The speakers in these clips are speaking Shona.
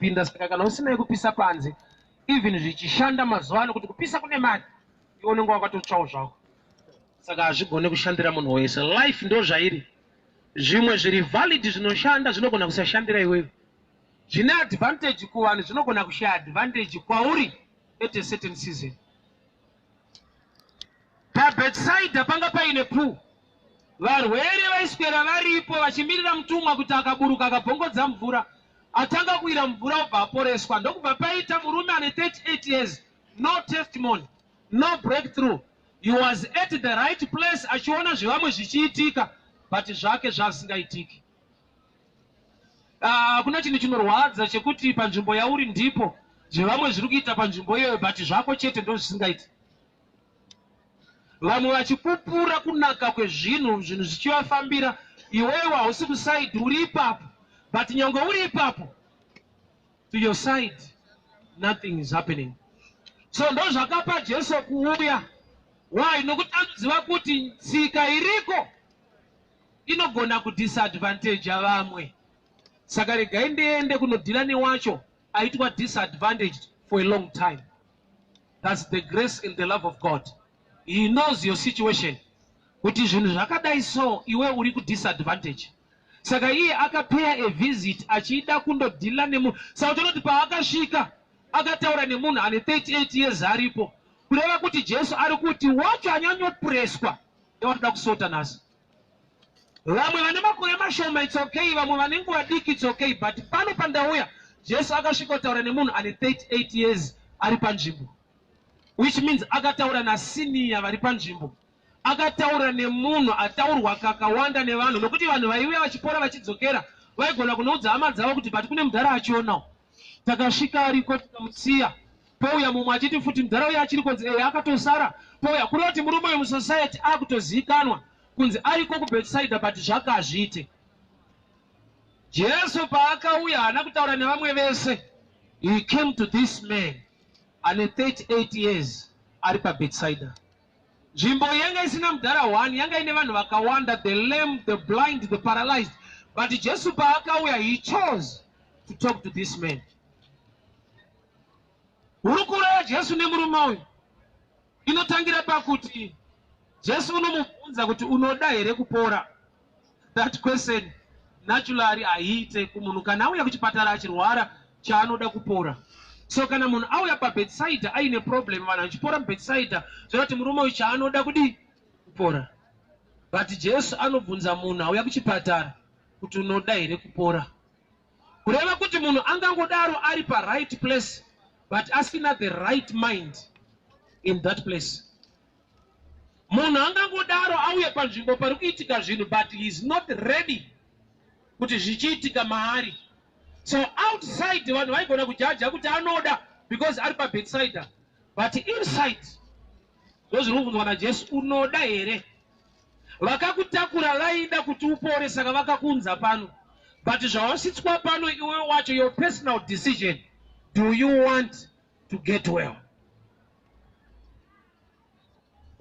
ichipinda. Saka kana usina yekupisa panze, even zvichishanda mazuva ano kuti kupisa kune mari, iwe unenge wakatotsvawo zvako. Saka hazvigone kushandira munhu wese. Life ndo zvairi. Zvimwe zviri valid zvinoshanda zvinogona kusashandira iwewe. Zvine advantage kuvanhu zvinogona kushaya advantage kwauri at a certain season. PaBethsaida panga paine pool. Varwere vaiswera varipo vachimirira mutumwa kuti akaburuka akabvongodza mvura. Atanga kuwira mvura obva aporeswa. Ndokubva paita murume ane 38 years, no testimony, no breakthrough. He was at the right place achiona zvevamwe zvichiitika but zvake zvasingaitiki. Ah, hakuna chinhu chinorwadza chekuti panzvimbo yauri ndipo zvevamwe zviri kuita panzvimbo iyoyo but zvako chete ndozvisingaiti. Vamwe vachipupura kunaka kwezvinhu, zvinhu zvichivafambira, iwewe hausi kusaidi, uri ipapo, but nyangwe uri ipapo, to your side nothing is happening. So ndozvakapa Jesu kuuya. Why? Nokuti anoziva kuti tsika iriko inogona kudisadvantage vamwe. Saka regai ndiende kunodhila newacho aitwa disadvantaged for a long time. That's the grace and the love of God. He knows your situation. Kuti zvinhu zvakadai so iwe uri kudisadvantage. Saka iye akapeya a visit achida kundodhila nemunhu. Saka utonoti paakasvika akataura nemunhu ane 38 years aripo. Kureva kuti Jesu ari kuti wacho anyanyopreswa ndewanoda kusota nhasi. Vamwe vane makore mashoma it's okay, vamwe vane nguva diki it's okay, but pano pandauya Jesu akasvika kutaura nemunhu ane 38 years ari panzvimbo, which means akataura nasenior vari panzvimbo, akataura nemunhu ataurwa kakawanda nevanhu, nokuti vanhu vaiuya vachipora vachidzokera vaigona kunoudza hama dzavo kuti but kune mudhara achionawo, takasvika ariko tikamusiya. Pouya mumwe achiti futi mudhara uya achiri kunzi eya akatosara. Pouya kureva kuti murume uyu musociety akutozivikanwa kunzi ariko kuBethsaida, but zvake hazviite. Jesu paakauya haana kutaura nevamwe vese. He came to this man ane 38 years ari paBethsaida. Nzvimbo iyi yanga isina mudhara one, yanga ine vanhu vakawanda, the lame, the blind, the paralyzed. But Jesu paakauya, he chose to talk to this man. Hurukuro yaJesu nemurume uyu inotangira pakuti Jesu unomubvunza kuti unoda here kupora. That question naturally haiite kumunhu kana auya kuchipatara achirwara chaanoda kupora. So kana munhu auya paBethsaida aine problem, vanhu vachipora muBethsaida, zvoreva kuti murume uyu chaanoda kudii? Kupora. But Jesu anobvunza munhu auya kuchipatara kuti unoda here kupora. Kureva kuti munhu angangodaro ari paright place but asina the right mind in that place. Munhu angangodaro auye panzvimbo pari kuitika zvinhu but he is not ready kuti zvichiitika maari. So outside vanhu vaigona kujaja kuti anoda because ari paBethsaida, but inside ndozviri kubvunzwa naJesu, unoda here? Vakakutakura vaida kuti upore saka vakakuunza pano, but zvawasvitswa pano iwe wacho, your personal decision, do you want to get well?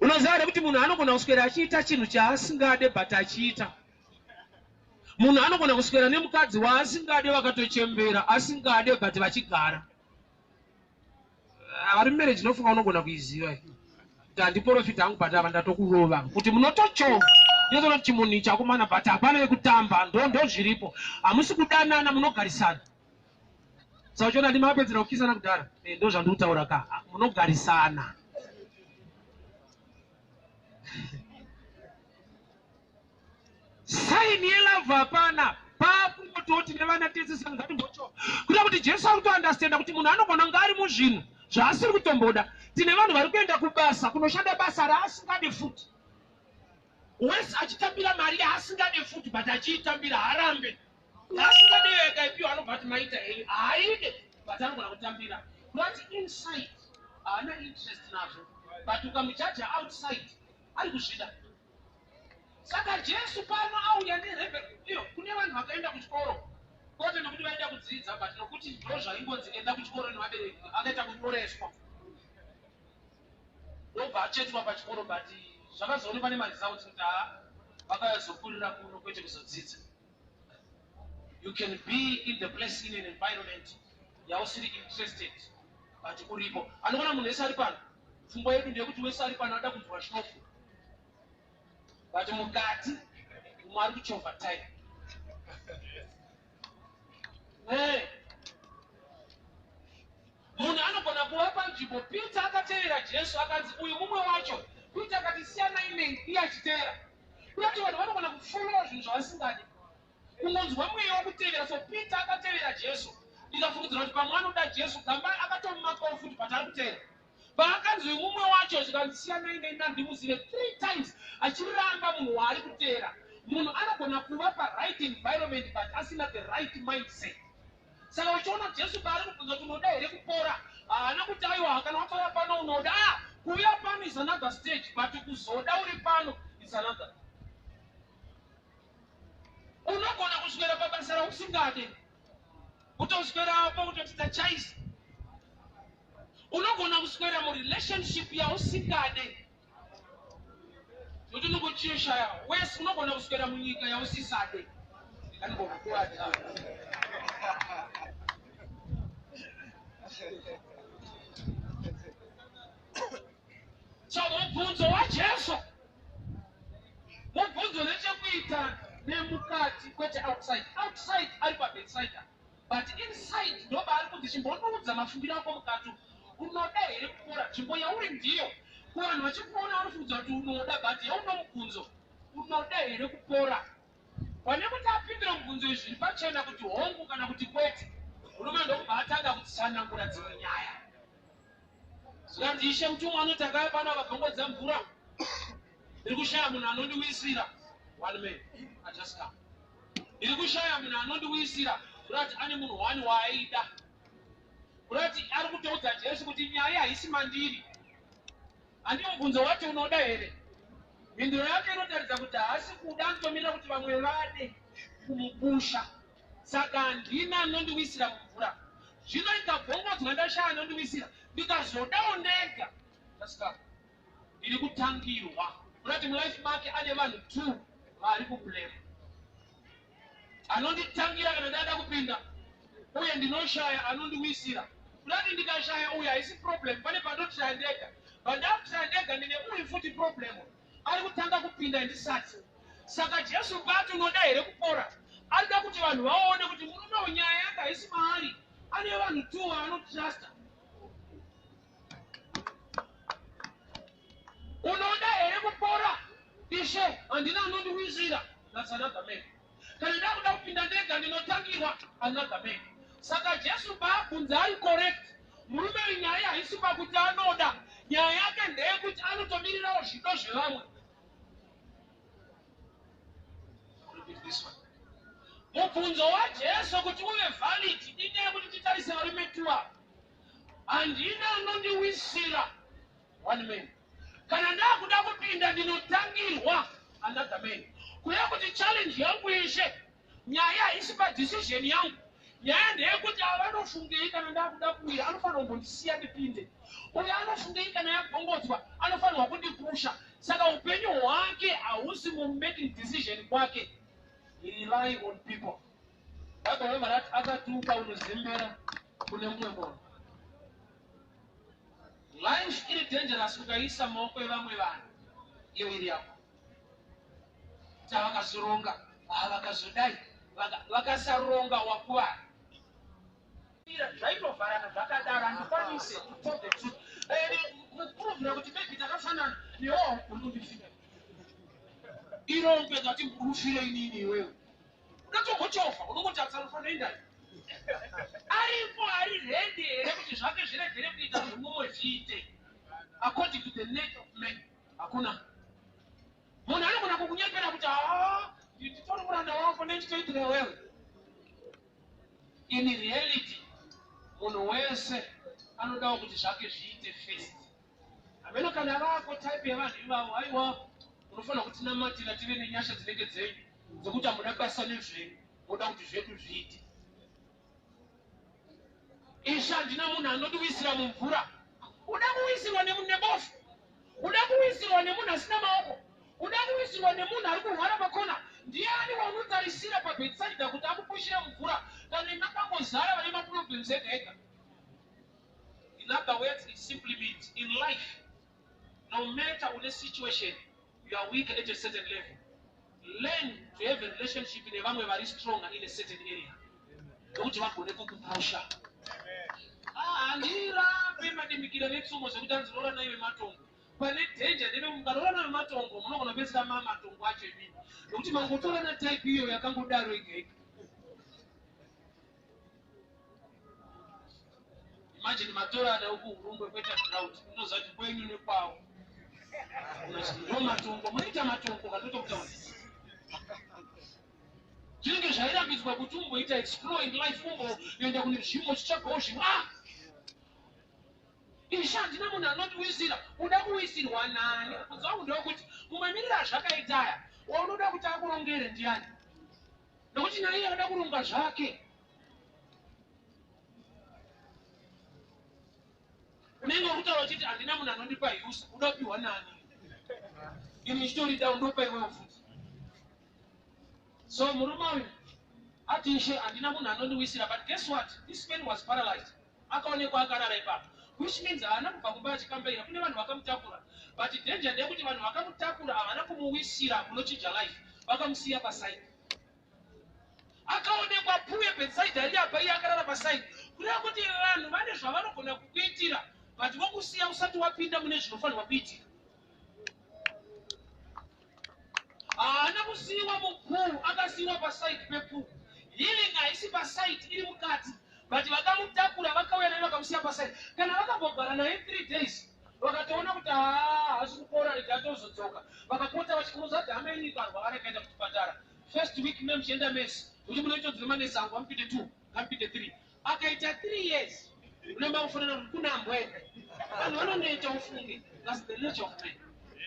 Unoziva here kuti munhu anogona kuswera achiita chinhu chaasingade but achiita? Munhu anogona kuswera nemukadzi waasingade vakatochembera asingade but vachigara. Vari mumarriage ndinofunga unogona kuiziva kuti handiprofita hangu but ava ndatokurova kuti munotochova nyatsoona chimunhu ichi akomana but hapana yekutamba, ndo zviripo. Hamusi kudanana, munogarisana. Saka uchiona ndimi mapedzera kukisana kudhara, ndo zvandiri kutaura ka, munogarisana. Sign yelove hapana pakungototi nevana tese saka ngatimbochova. Kuda kuti Jesu ari kutounderstanda kuti munhu anogona kunge ari muzvinhu zvaasiri kutomboda. Tine vanhu vari kuenda kubasa kunoshanda basa raasingade futi, wese achitambira mari yaasingade futi, but achiitambira haarambe. Yaasingade yakaipiwa anobva ati maita henyu, haaide but anogona kutambira. Kurati inside haana interest nazvo, but ukamujaja outside ari kuzvida. Saka Jesu pano auya nerebel iyo kune vanhu vakaenda kuchikoro kwete nokuti vaida kudzidza but nokuti ndo zvaingonzi enda kuchikoro nevabereki, akaita kunyoreswa ndobva achetwa pachikoro, but zvakazoonekwa nemaresults kuti haa vakazokurira kuno kwete kuzodzidza. You can be in the place, in an environment. Yausiri interested, but uripo. Anokona munhu wese ari pano, pfungwa yedu ndeyekuti wese ari pano ada kunzwa shoko, but mukati mumwe ari kuchovha time. Hey. Munhu anogona kuva panzvimbo. Peter akatevera Jesu, akanzi uyu mumwe wacho. Peter akati, "Siyanai neni," iye achiteera. Kuyati vanhu vanogona kufollowa zvinhu zvavasingadi, kungonzwa mweya wokutevera. So Peter akatevera Jesu. Ndikafungidzira kuti pamwe anoda Jesu, gamba akatomumakwawo futi, but ari kuteera. Paakanzi uyu mumwe wacho, zvikanzi, "Siyanai neni, handimuzive," three times achiramba munhu waari kuteera. Munhu anogona kuva paright environment but asina the right mindset. Saka uchiona Jesu paari kubvunza kuti, "Unoda here kupora?" haana kuti, "Aiwa, kana watouya pano unoda." Ah, kuuya pano is another stage, but kuzoda uri pano is another. Unogona kuswera pabasa rausingade, kutoswerapo kutoti tachaisa. Unogona kuswera murelationship yausingade, nokuti unongochishaya wese. Unogona kuswera munyika yausisade. Ndikanimbokukuvadza. So mubvunzo waJesu mubvunzo nechekuita nemukati, kwete outside. Outside ari paBethsaida, but inside ndopaari kuti, "Chimbondiudza mafungiro ako mukati. Unoda here kupora?" Nzvimbo yauri ndiyo kuvanhu vachikuona vanofungidzwa kuti unoda, but yauno mubvunzo, "Unoda here kupora?" Pane kuti apindure mubvunzo izvi zviri pachena kuti hongu kana kuti kwete, murume ndokubva atanga kutsanangura dzimwe nyaya. Zvikanzi, "Ishe, mutumwa anoti akauya pano akabvongodza mvura, ndiri kushaya munhu anondiwisira. One man I just come, ndiri kushaya munhu anondiwisira." Kurati ane munhu wani waaida. Kurati ari kutoudza Jesu kuti nyaya haisi mandiri. Handi mubvunzo wacho, "Unoda here?" Mhinduro yake inotaridza kuti haasi kuda, anotomirira kuti vamwe vade kumupusha. "Saka handina anondiwisira mumvura. Zvino ikabvongodzwa ndashaya anondiwisira, ndikazodawo ndega, tasika ndiri kutangirwa." Kurati mulife make ane vanhu two vari kublame: anonditangira kana ndada kupinda, uye ndinoshaya anondiwisira. Kurati ndikashaya uyu haisi problem, pane pandotraya ndega. Pandakutraya ndega, ndine uyu futi problem, ari kutanga kupinda ndisati. Saka Jesu pati, "Unoda here kupora?" arida kuti vanhu vaone kuti murume uyu nyaya yake haisi maari, ane vanhu two vaanotrusta. "Unoda here kupora?" "Ishe, handina anondiwisira." That's another man. "Kana ndakuda kupinda ndega, ndinotangirwa." Another man. Saka Jesu paabvunza ari correct. Murume uyu nyaya haisi pakuti anoda, nyaya yake ndeyekuti anotomirirawo zvido zvevamwe. Repeat this one. Mubvunzo waJesu kuti uve valid, inyaya yekuti titarise varume two ava. Handina anondiwisira, one man. Kana ndakuda kupinda, ndinotangirwa, another man. Kuya kuti challenge yangu, Ishe, nyaya haisi padecision yangu, nyaya ndeyekuti ava vanofungei kana ndakuda kuwira? Anofanirwa kumbondisiya ndipinde. Uyo anofungei kana yabvongodzwa? Anofanirwa kundipusha. Saka upenyu hwake hausi mumaking decision kwake. He rely on people. Bhaibheri robva rati akatuka unozembera kune mumwe munhu. Life iri dangerous ukaisa maoko evamwe vanhu iyo iri yako. Tavakazoronga, vakazodai, vakasaronga, wakuvara. Zvaitovharana zvakadaro. Handikwanise to tell the truth, kuprovera kuti maybe takafanana newo. Haugoni kundifira irongwe ngati ufire inini. Iwewe unotombochovha, unongoti atsanofanira. Aripo ari ready here kuti zvake zviregere kuita, zvemumwe zviite? According to the nature of man, hakuna munhu anogona kukunyepera kuti, "Haa, nditori muranda wako, nendichitoitira wewe." In reality, munhu wese anodawo kuti zvake zviite first. Hameno kana vako type yevanhu ivavo. Aiwa, unofanira kutinamatira tive nenyasha dzinenge dzenyu, dzekuti hamuna basa nezvenyu, moda kuti zvedu zviite. "Ishe, handina munhu anondiwisira mumvura." Uda kuwisirwa nebofu? Uda kuwisirwa nemunhu asina maoko? Uda kuwisirwa nemunhu ari kurwara pakona? Ndiani waunotarisira paBethsaida kuti akupushire mvura kana makangozara vane maproblems ega ega? In other words, it simply means in life, no matter une situation, you are weak at a certain level, learn to have a relationship nevamwe vari stronger in a certain area, nokuti vagone kukupusha. Handirambe madimikira netsumo zvekuti anzi roora naive matongo. Pane danger ndeve mukaroora naive matongo, munogona kupedzisira mamatongo acho imini, nokuti mangotorana type iyo yakangodaro ega ega. Imagine matorana ukuHurungwe kweta drought, unoziva kuti kwenyu nekwawo ndo matongo, munoita matongo katotokutaura. Zvinenge zvairambidzwa kuti umboita explore in life, umboenda kune zvimwe, uchitsvagawo zvimwe. Ah, ishe, handina munhu anotiwisira. Uda kuwisirwa nani? Kunzi wangu ndokuti mumamiriro azvakaita aya, waunoda kuti akurongere ndiani? Nokuti naiye anoda kuronga zvake. Unenge uri kutaura uchiti handina munhu anondipa yusa, uda kupiwa nani? Ini ndichitorida, undopa iwewo futi. So murume uyu ati, "Ishe, handina munhu anondiwisira." But guess what? This man was paralyzed. Akaonekwa akarara ipapo, which means haana kubva kumba achikambaira. Kune vanhu vakamutakura, but danger ndeyekuti vanhu vakamutakura havana kumuwisira munochinja life. Vakamusiya paside. Akaonekwa pool yeBethsaida iri apa, iye akarara paside, kureva kuti vanhu vane zvavanogona kukuitira, but vokusiya usati wapinda mune zvinofanirwa kuitika. Haana kusiyiwa mupool, akasiyiwa paside pepool. Healing haisi paside, iri mukati, but vakamutakura, vakauya naye, vakamusiya paside. Kana vakambogara naye 3 days, vakatoona kuti haa, haasi kupora, rega atozodzoka. Vakapota vachikuruza kuti hama yenyu ikarwara, ikaenda kuchipatara, first week mune muchienda mesi, kuti munoitodzire manesi angu, amupite two, ngamupite three. Akaita 3 years, unomba kufanana kuti kuna ambwende. Vanhu vanoneta, ufunge. That's the nature of man.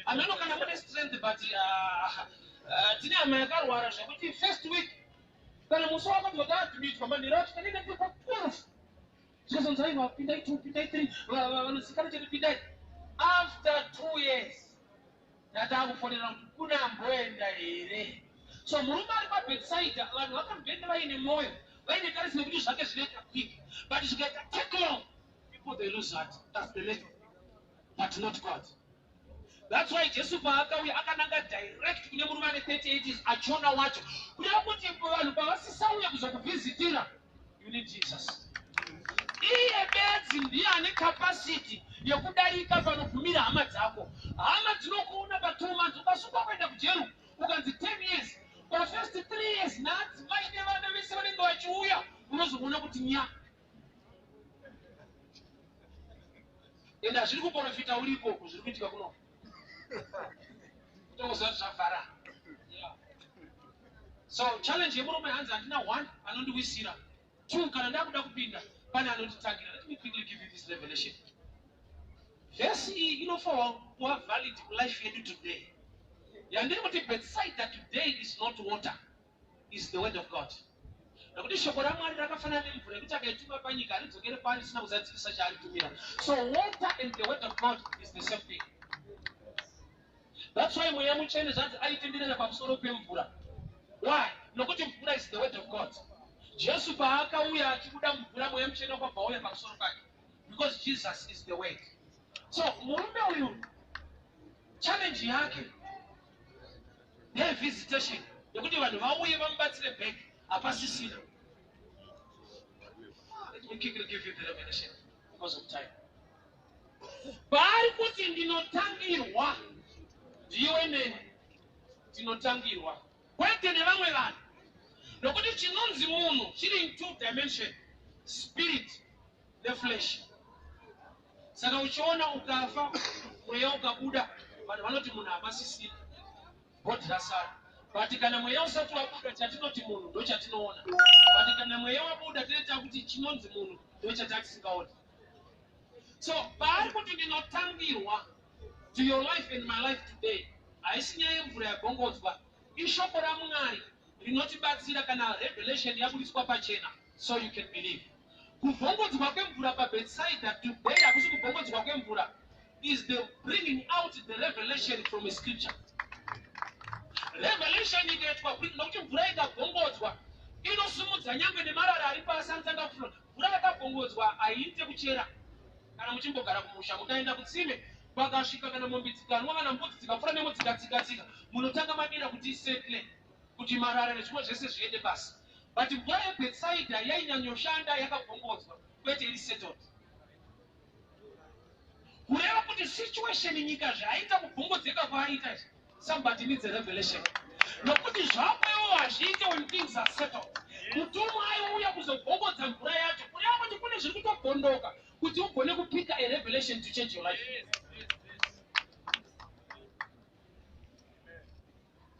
Hameno kana mune strength, but tine hama yakarwara zvekuti first week, kana musi wakati wakaadmitwa, manheru acho kanenge tiri pa12, zvikazonzi, "Aiwa, pindai two, pindai three, vanozikanwa chete, pindai." After 2 years ndatakufonera kuti kuna amboenda here. So murume ari paBethsaida, vanhu vakamboenda vaine mwoyo, vaine tarisiro yekuti zvake zvinoita quick, but zvikaita take long, people, they lose heart. That's the nature of people, but not God. That's why Jesu paakauya akananga direct kune murume ane 38 years achiona wacho, kureva kuti vanhu pavasisauya kuzokuvhizitira, you need Jesus. Iye bedzi ndiye ane capacity yekudarika panogumira hama dzako. Hama dzinokuona pa2 months, ukasungwa kuenda kujeri, ukanzi 10 years, pafirst 3 years naadzimai nevana vese vanenge vachiuya, unozoona kuti nya ende hazviri kuprofita uri ikoko, zviri kuitika kuno kutongoziva kuti zvavhara. Yeah. So challenge yemurume, hanzi handina one anondiwisira, two, kana ndakuda kupinda pane anonditangira. Let me quickly give you this revelation. Vhesi iyi inofanirwa kuva valid kulife yedu today. Yandiri kuti Bethsaida today is not water, is the word of God, nekuti shoko raMwari rakafanana nemvura yekuti akaituma panyika, haridzokere kwaari risina kuzadzikisa chaaritumira. So water and the word of God is the same thing. That's why Mweya Mutsvene zvanzi aitenderera pamusoro pemvura. Why? Nokuti mvura is the word of God. Jesu paakauya achibuda mvura, Mweya Mutsvene wakabva auya pamusoro pake, because Jesus is the word. So murume uyu, challenge yake ndeyevisitation, yekuti vanhu vauye vamubatsire back, hapasisina. Let me quickly give you the revelation because of time. Paari kuti ndinotangirwa, ndiwe neni tinotangirwa, kwete nevamwe vanhu, nokuti chinonzi munhu chiri in two dimension, spirit neflesh. Saka uchiona ukafa, mweya ukabuda, vanhu vanoti munhu hapasisina, body rasara. But kana mweya usati wabuda, chatinoti munhu ndo chatinoona, but kana mweya wabuda, tinoita kuti chinonzi munhu ndo chatatisingaoni. So paari kuti ndinotangirwa, to your life and my life today, haisi nyaya yemvura yabhongodzwa, ishoko raMwari rinotibatsira kana revelation yabudiswa pachena, so you can believe. Kubvongodzwa kwemvura paBethsaida today hakusi kubvongodzwa kwemvura, is the bringing out the revelation from a scripture. Revelation ikaitwa, nokuti mvura ikabvongodzwa inosimudza nyangwe nemarara ari pasi anotanga kuflow. Mvura yakabvongodzwa haiite kuchera. Kana muchimbogara kumusha, mukaenda kutsime, pakasvika kana mombe dzikanwa kana mbudzi dzikapfuura nemo dzikatsika-tsika, munotanga madira kuti isettle, kuti marara nezvimwe zvese zviende pasi. But mvura yeBhetsaidha yainyanyoshanda yakabvongodzwa, kwete iri settled. Kureva kuti situation nyika zvaaita kubvongodzeka kwaaita izvi, somebody needs a revelation. Nokuti zvako iwo hazviite when things are settled. Mutumwa aiuya kuzobvongodza mvura yacho, kureva kuti kune zviri kutobvondoka kuti ugone kupika a revelation to change your life.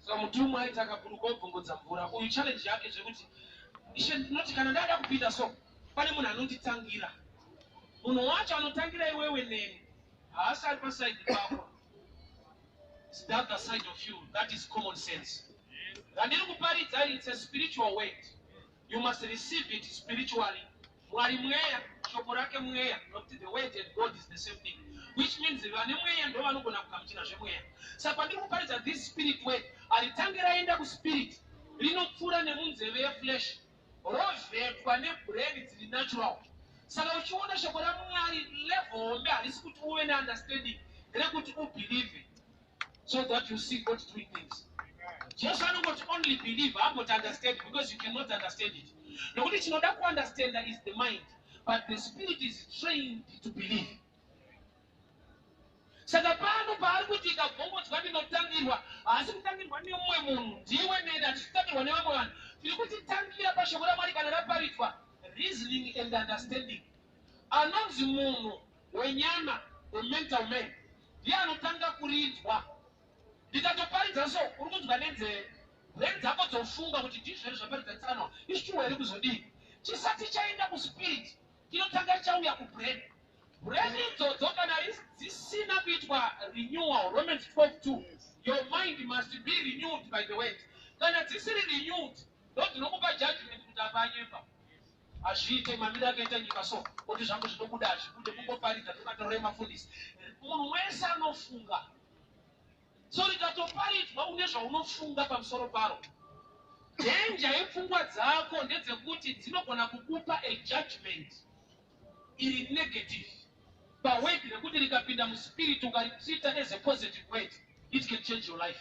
So mutumwa aiti akaburuka obvongodza mvura. Uyu challenge yake zvekuti ishe ndinoti kana ndada kupinda so pane munhu anonditangira. Munhu wacho anotangira iwewe neni haasi ari paside pako. It's the other side of you. That is common sense. Randiri kuparidza, it's a spiritual word. You must receive it spiritually. Mwari mweya, shoko rake mweya, nokuti the word and God is the same thing. Which means vane mweya ndo vanogona kugamuchira zvemweya. Saka pandiri kuparidza this spirit word, haritange raenda kuspirit, rinopfuura nemunzeve yeflesh, rovhetwa nebrain dziri natural. Saka uchiona shoko raMwari level hombe harisi kuti uve neunderstanding, rekuti ubelieve so that you see God doing things. Jesu anongoti only believe, haamboti understand, because you cannot understand it. Nokuti chinoda kuunderstanda is the mind, but the spirit is trained to believe. Saka pano paari kuti ikabvongodzwa ndinotangirwa, haasi kutangirwa nemumwe munhu, ndiwe neni, hatisi kutangirwa nevamwe vanhu. Tiri kutitangira pashoko raMwari kana raparidzwa, reasoning and understanding. Anonzi munhu wenyama, the mental man, ndiye anotanga kurinzwa. Ndikatoparidza so, uri kunzwa nenzeve, brain dzako dzofunga kuti ndizvo here zvaparidza tsano, ishuwa here kuzodii. Chisati chaenda kuspirit, chinotanga chauya kubrain. Brain idzodzo kana dzisina kuitwa renewal, Romans 12:2, your mind must be renewed by the word. Kana dzisiri renewed, ndo dzinokupa judgment kuti apa anyepa. Hazviite mamiri akaita nyika so, kuti zvangu zvinobuda hazvibude, kungoparidza tokatorei mafundisi. Munhu wese anofunga. So rikatoparidzwa une zvaunofunga pamusoro paro. Danger yepfungwa dzako ndedzekuti dzinogona kukupa a judgment iri negative paword rekuti rikapinda muspirit ukaritreata as a positive word, it can change your life.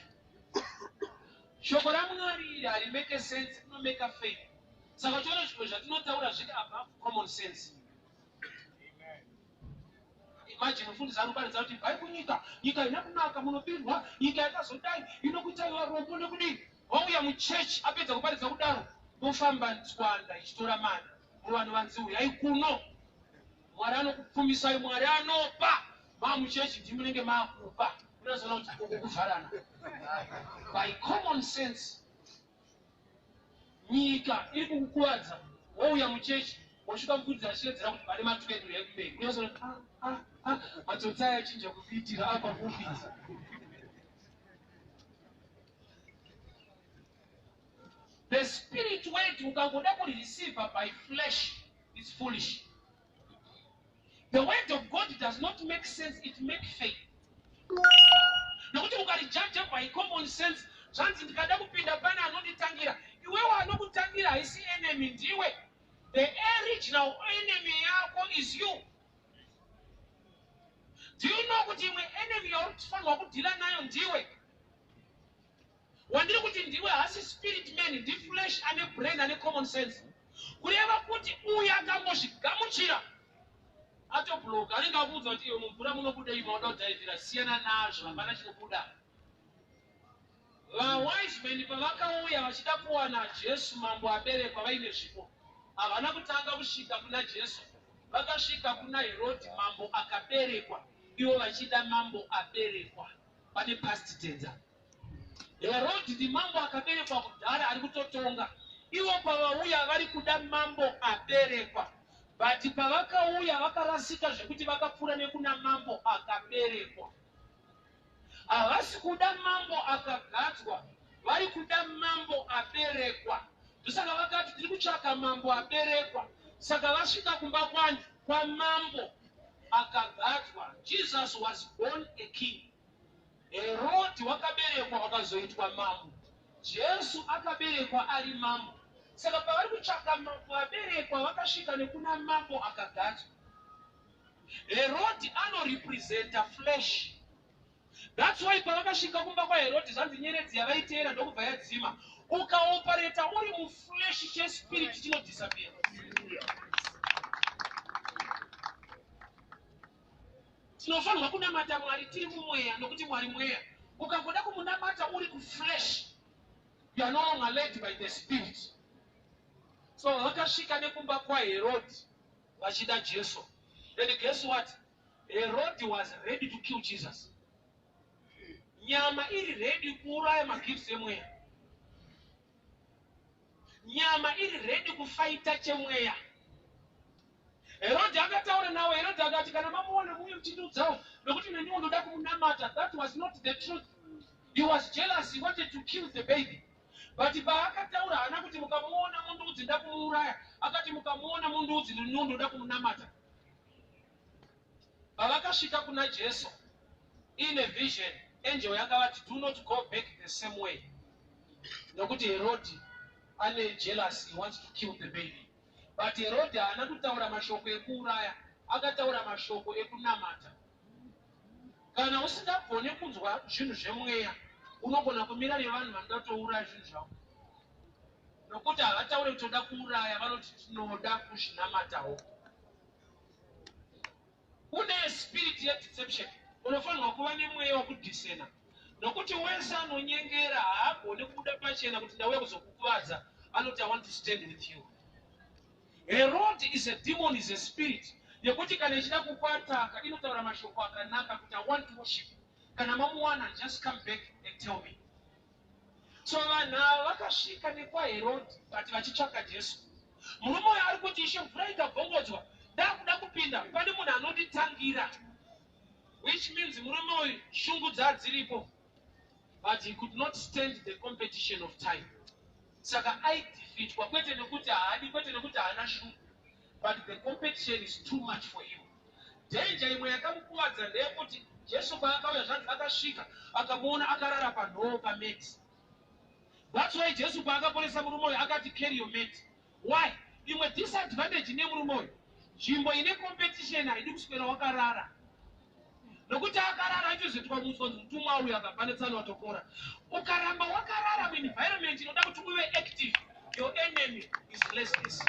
Shoko raMwari iri harimake sense, rinomeka faith. Saka uchiona zvimwe zvatinotaura zviri above common sense. Imagine mufundisi anoparidza kuti bvai kunyika, nyika ina kunaka, munobirwa, nyika yakazodai, inokuitai varombo nekudii. Wauya muchechi, apedza kuparidza kudaro, kufamba nzwanda ichitora mari muvanhu vanzi uyai kuno, Mwari anokupfumisai, Mwari anopa. Mamuchechi ndimunenge makupa, unozoona kuti uku kuvharana. By common sense, nyika iri kukukuvadza, wouya muchechi, wosvika mufundisi achiredzera kuti pane ma20 uyai kumberi, unozoona kuti matsotsi aya achinja kukuitira apa kuupinza. The spirit word ukangoda kurireceive by flesh is foolish. The word of God does not make sense, it make faith. Nokuti ukarijaja by common sense, zvanzi ndikada kupinda pane anonditangira. Iwewe anokutangira haisi enemy, ndiwe. The original enemy yako is you. Do you know kuti imwe enemy yauri kufanirwa kudhila nayo ndiwe? Wandiri kuti ndiwe hasi spirit man, ndiflesh ane brain ane common sense. Kureva kuti uyu akangozvigamuchira atobloka, anenge akuudza kuti iwe mumvura munobuda iwe wauda kudhaivhira, siyana nazvo, hapana chinobuda. Vawise men pavakauya vachida kuwana Jesu mambo aberekwa vaine zvipo, havana kutanga kusvika kuna Jesu, vakasvika kuna Herodhi mambo akaberekwa, ivo vachida mambo aberekwa. Pane past tense. Herodhi ndimambo akaberekwa kudhara ari kutotonga. Ivo pavauya vari kuda mambo aberekwa, but pavakauya vakarasika zvekuti vakapfuura nekuna mambo akaberekwa. Havasi kuda mambo akagadzwa, vari kuda mambo aberekwa. Ndosaka vakati tiri kutsvaka mambo aberekwa. Saka vasvika kumba kwani kwamambo akagadzwa. Jesus was born a king. Herodhi wakaberekwa wakazoitwa mambo. Jesu akaberekwa ari mambo. Saka pavari kutsvaka mambo aberekwa, vakasvika nekuna mambo akagadzwa. Herodi anorepresenta flesh. That's why pavakasvika kumba kwaHerodi zvanzi nyeredzi yavaiteera ndokubva yadzima. Ukaopareta uri muflesh chespirit chinodisappear. Tinofanirwa kunamata Mwari tiri mumweya nokuti Mwari mweya. Ukangoda kumunamata uri kuflesh, you are no longer led by the spirit. So vakasvika nekumba kwaHerodi vachida Jesu. And guess what? Herod was ready to kill Jesus. Nyama iri ready kuuraya magifts emweya. Nyama iri ready kufaita chemweya. Herod akataura nawo. Herod akati, "Kana mamuona muuye muchindiudzawo nokuti neniwo ndoda kumunamata." That was not the truth. He was jealous. He wanted to kill the baby. But paakataura haana kuti, "Mukamuona mundiudze, nda kumuuraya." Akati, "Mukamuona mundiudze, neniwo ndoda kumunamata." Pavakasvika kuna Jesu in a vision, angel yakavati, "Do not go back the same way nokuti Herodi ane jealous. He wants to kill the baby." But Herodi haana kutaura mashoko ekuuraya, akataura mashoko ekunamata. Kana usingagone kunzwa zvinhu zvemweya, unogona kumira nevanhu vanoda kutouraya zvinhu zvavo nokuti havataure kuti toda kuuraya, vanoti tinoda kuzvinamatawo. Kune spirit yedeception. Unofanirwa kuva nemweya wekudiscerna nokuti wese anonyengera haagoni kubuda pachena kuti ndauya kuzokukuvadza. Anoti, "I want to stand with you." Herod is a demon, is a spirit yekuti kana ichida kukuattacka inotaura mashoko akanaka kuti, "I want to worship. Kana mamuwana, just come back and tell me." So vanhu ava vakasvika nekwaHerod but vachitsvaka Jesu. Murume uyo ari kuti, "Ishe, mvura ikabvongodzwa ndakuda kupinda, pane munhu anonditangira," which means murume uyu shungu dzadziripo, but he could not stand the competition of time. Saka aidefeatwa, kwete nekuti haadi, kwete nekuti haana shungu, but the competition is too much for him. Danger imwe yakamukuvadza ndeyekuti Jesu paakauya, zvanzi akasvika akamuona akarara panhoo, pamat. That's why Jesu paakaporesa murume uyu akati, "Carry your mat." Why? Imwe disadvantage nemurume uyu, nzvimbo ine competition haidi kuswera wakarara nokuti akarara achizoitwa mutswa, mutumwa uyu akabva netsano watopora. Ukaramba wakarara muenvironment inoda kuti uve active, your enemy is laziness.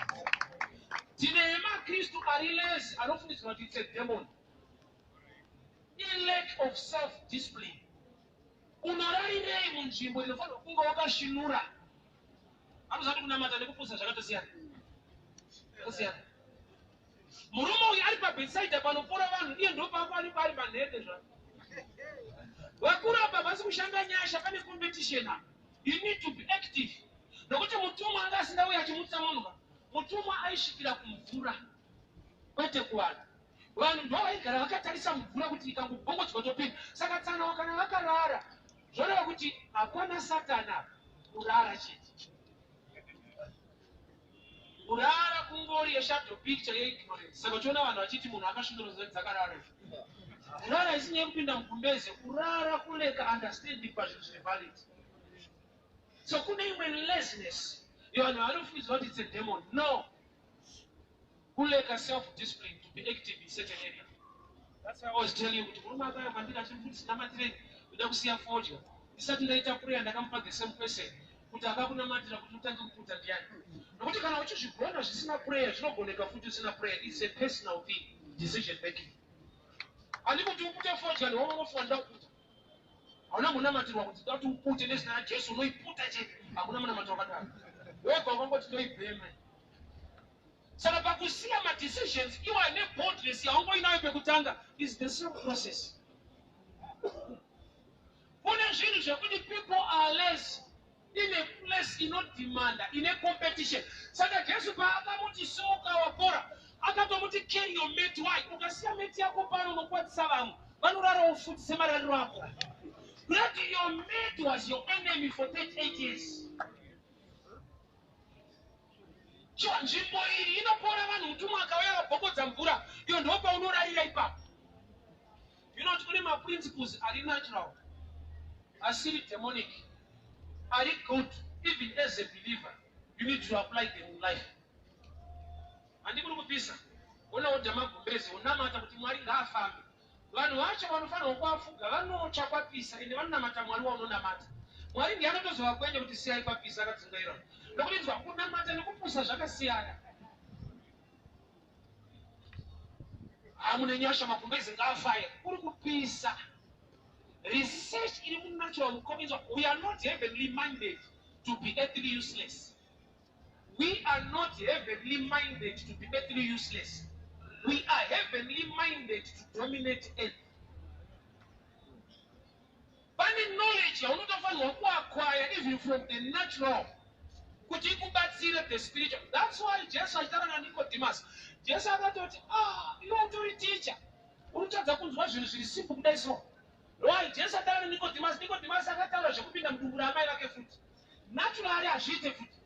Tine makristu ari lazy anofungidzirwa kuti it's a demon. Ilack of self discipline. Unorarirei munzvimbo inofanirwa kunge wakasvinura? Anozati kunamata nekupusa zvakatosiyana zvakasiyana. Murume uyu ari paBhetsaida panopora vanhu, iye ndopapo ari ari panhete zvake. Vakuru apa vasi kushanda nyasha. Pane competition apa. You need to be active nokuti mutumwa anga asingauyi achimutsa munhu ka. Mutumwa aisvikira kumvura, kwete kuvanhu. Vanhu ndo vaigara vakatarisa mvura kuti ikangobongodzwa topinda. Saka tsana kana vakarara, zvoreva kuti hapana Satani apa, kurara chete. Kurara kungori yeshadow picture yeignorance. Saka uchiona vanhu vachiti munhu akasvinura dzakarara, kurara isi nyaya yekupinda mugumbeze. Kurara kulacka understanding pazvinhu zviri valid. So kune imwe laziness yevanhu vanofungidzwa kuti it's a demon. No, kulacka self discipline to be active in certain area. That's why I always tell you kuti murume akauya kwandiri achimufundisi, "Namatirei, ndoda kusiya fodya." Ndisati ndaita prayer, ndakamupa the same question kuti akakunamatira kuti utange kuputa ndiani? Nokuti kana uchizvigona zvisina prayer, zvinogoneka futi usina prayer. It's a personal thing, decision making. Handi kuti upute fodya ndiwaunofunga ndoda kuputa. Hauna munamatirwa kuti ndoda kuti upute nezina raJesu, unoiputa chete. Hakuna munamato wakadaro. Wega wakangoti ndoibhema. Saka pakusiya madecisions iwa neboldness yaungoinayo pekutanga is the same process. Kune zvinhu zvekuti people are less in a place inodemanda, ine competition. Saka Jesu paakamuti, "Simuka, wapora," akatomuti, "Carry your mat." Why? Ukasiya mat yako pano, unokwadzisa vamwe vanorarawo futi semarariro ako. Kurati your mat was your enemy for 38 years. Chiwa nzvimbo iyi inopora vanhu, mutumwa akauya akabhokodza mvura iyo, ndo paunorarira ipapo. You know kuti kune maprinciples ari natural, asiri demonic, ari good. Even as a believer, you need to apply them in life. Handi kuri kupisa? Wonoodha magumbezi wonamata kuti Mwari ngaafambe. Vanhu vacho vanofanirwa kuafuga vanotsva kwapisa ende vanonamata Mwari waunonamata. Mwari ndiye anotozovakwenya kuti siyai kwapisa akadzungaira. Nokuti inzwa kunamata nekupusa zvakasiyana. Ah, mune nyasha magumbezi ngaafaye kuri kupisa. Research iri munatural mukominzwa we are not heavenly minded to be earthly useless. We are not heavenly minded to be earthly useless. We are heavenly minded to dominate earth. Pane knowledge yaunotofanirwa kuacquire even from the natural kuti ikubatsire the spiritual. That's why Jesu achitaura naNicodemus, Jesu akatoti, ah, iwe utori teacher, unotadza kunzwa zvinhu zviri simple kudai so. Why? Jesu ataura naNicodemus, Nicodemus akataura zvekupinda mudumbu raamai vake futi. Naturally hazviite futi.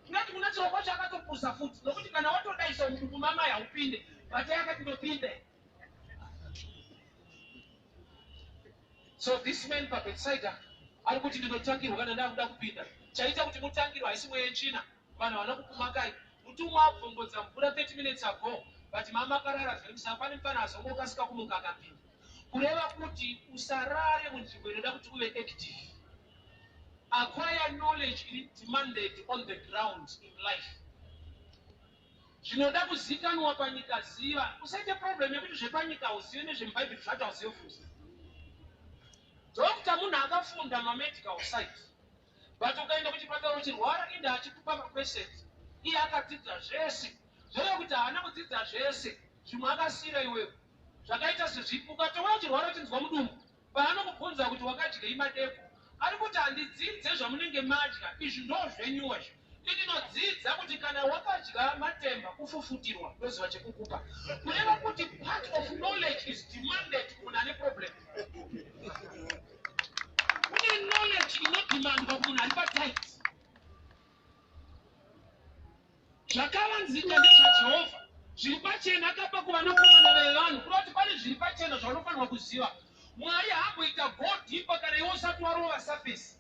Tingati kunatural kwacho akatopusa futi nokuti kana watodaisa mudumbu mamai haupinde, but akati ndopinde. So this man paBethsaida ari kuti ndinotangirwa kana ndakuda kupinda. Chaita kuti mutangirwe haisi mweya yetsvina, vanhu havana kukumakai. Mutumwa abvongodza mvura 30 minutes ago but mama akarara zvenyu saka pane mufana azongokasika kumuka akapinda. Kureva kuti usarare munzvimbo inoda kuti uve active. Acquire knowledge iri demanded on the ground in life. Zvinoda kuzikanwa panyika ziva. Usaite problem yekuti zvepanyika hauzive nezvemubhaibheri zvacho hauzive futi. Doctor munhu akafunda mamedical side. But ukaenda kuchipatara uchirwara inda achikupa maquestions iye akadzidza zvese. Zvoreva kuti haana kudzidza zvese zvimwe akasiira iwewe. Zvakaita sezvipi ukatouya uchirwara uchinzwa mudumbu paanokubvunza kuti wakadyei madeko ari kuti handidzidze zvamunenge madya izvi ndozvenyuwa izvi indinodzidza kuti kana wakadya matemba kufufutirwa ndoziva chekukupa kureva kuti part of knowledge is demanded kumunhu ane problem kune knowledge inodemandwa kumunhu ari patight Zvakavanzika ndezvaJehovha, zviri pachena akapa kuvanakomana vevanhu. Kureva kuti pane zviri pachena zvaunofanirwa kuziva. Mwari haamboita go deeper kana iwe usati warova surface.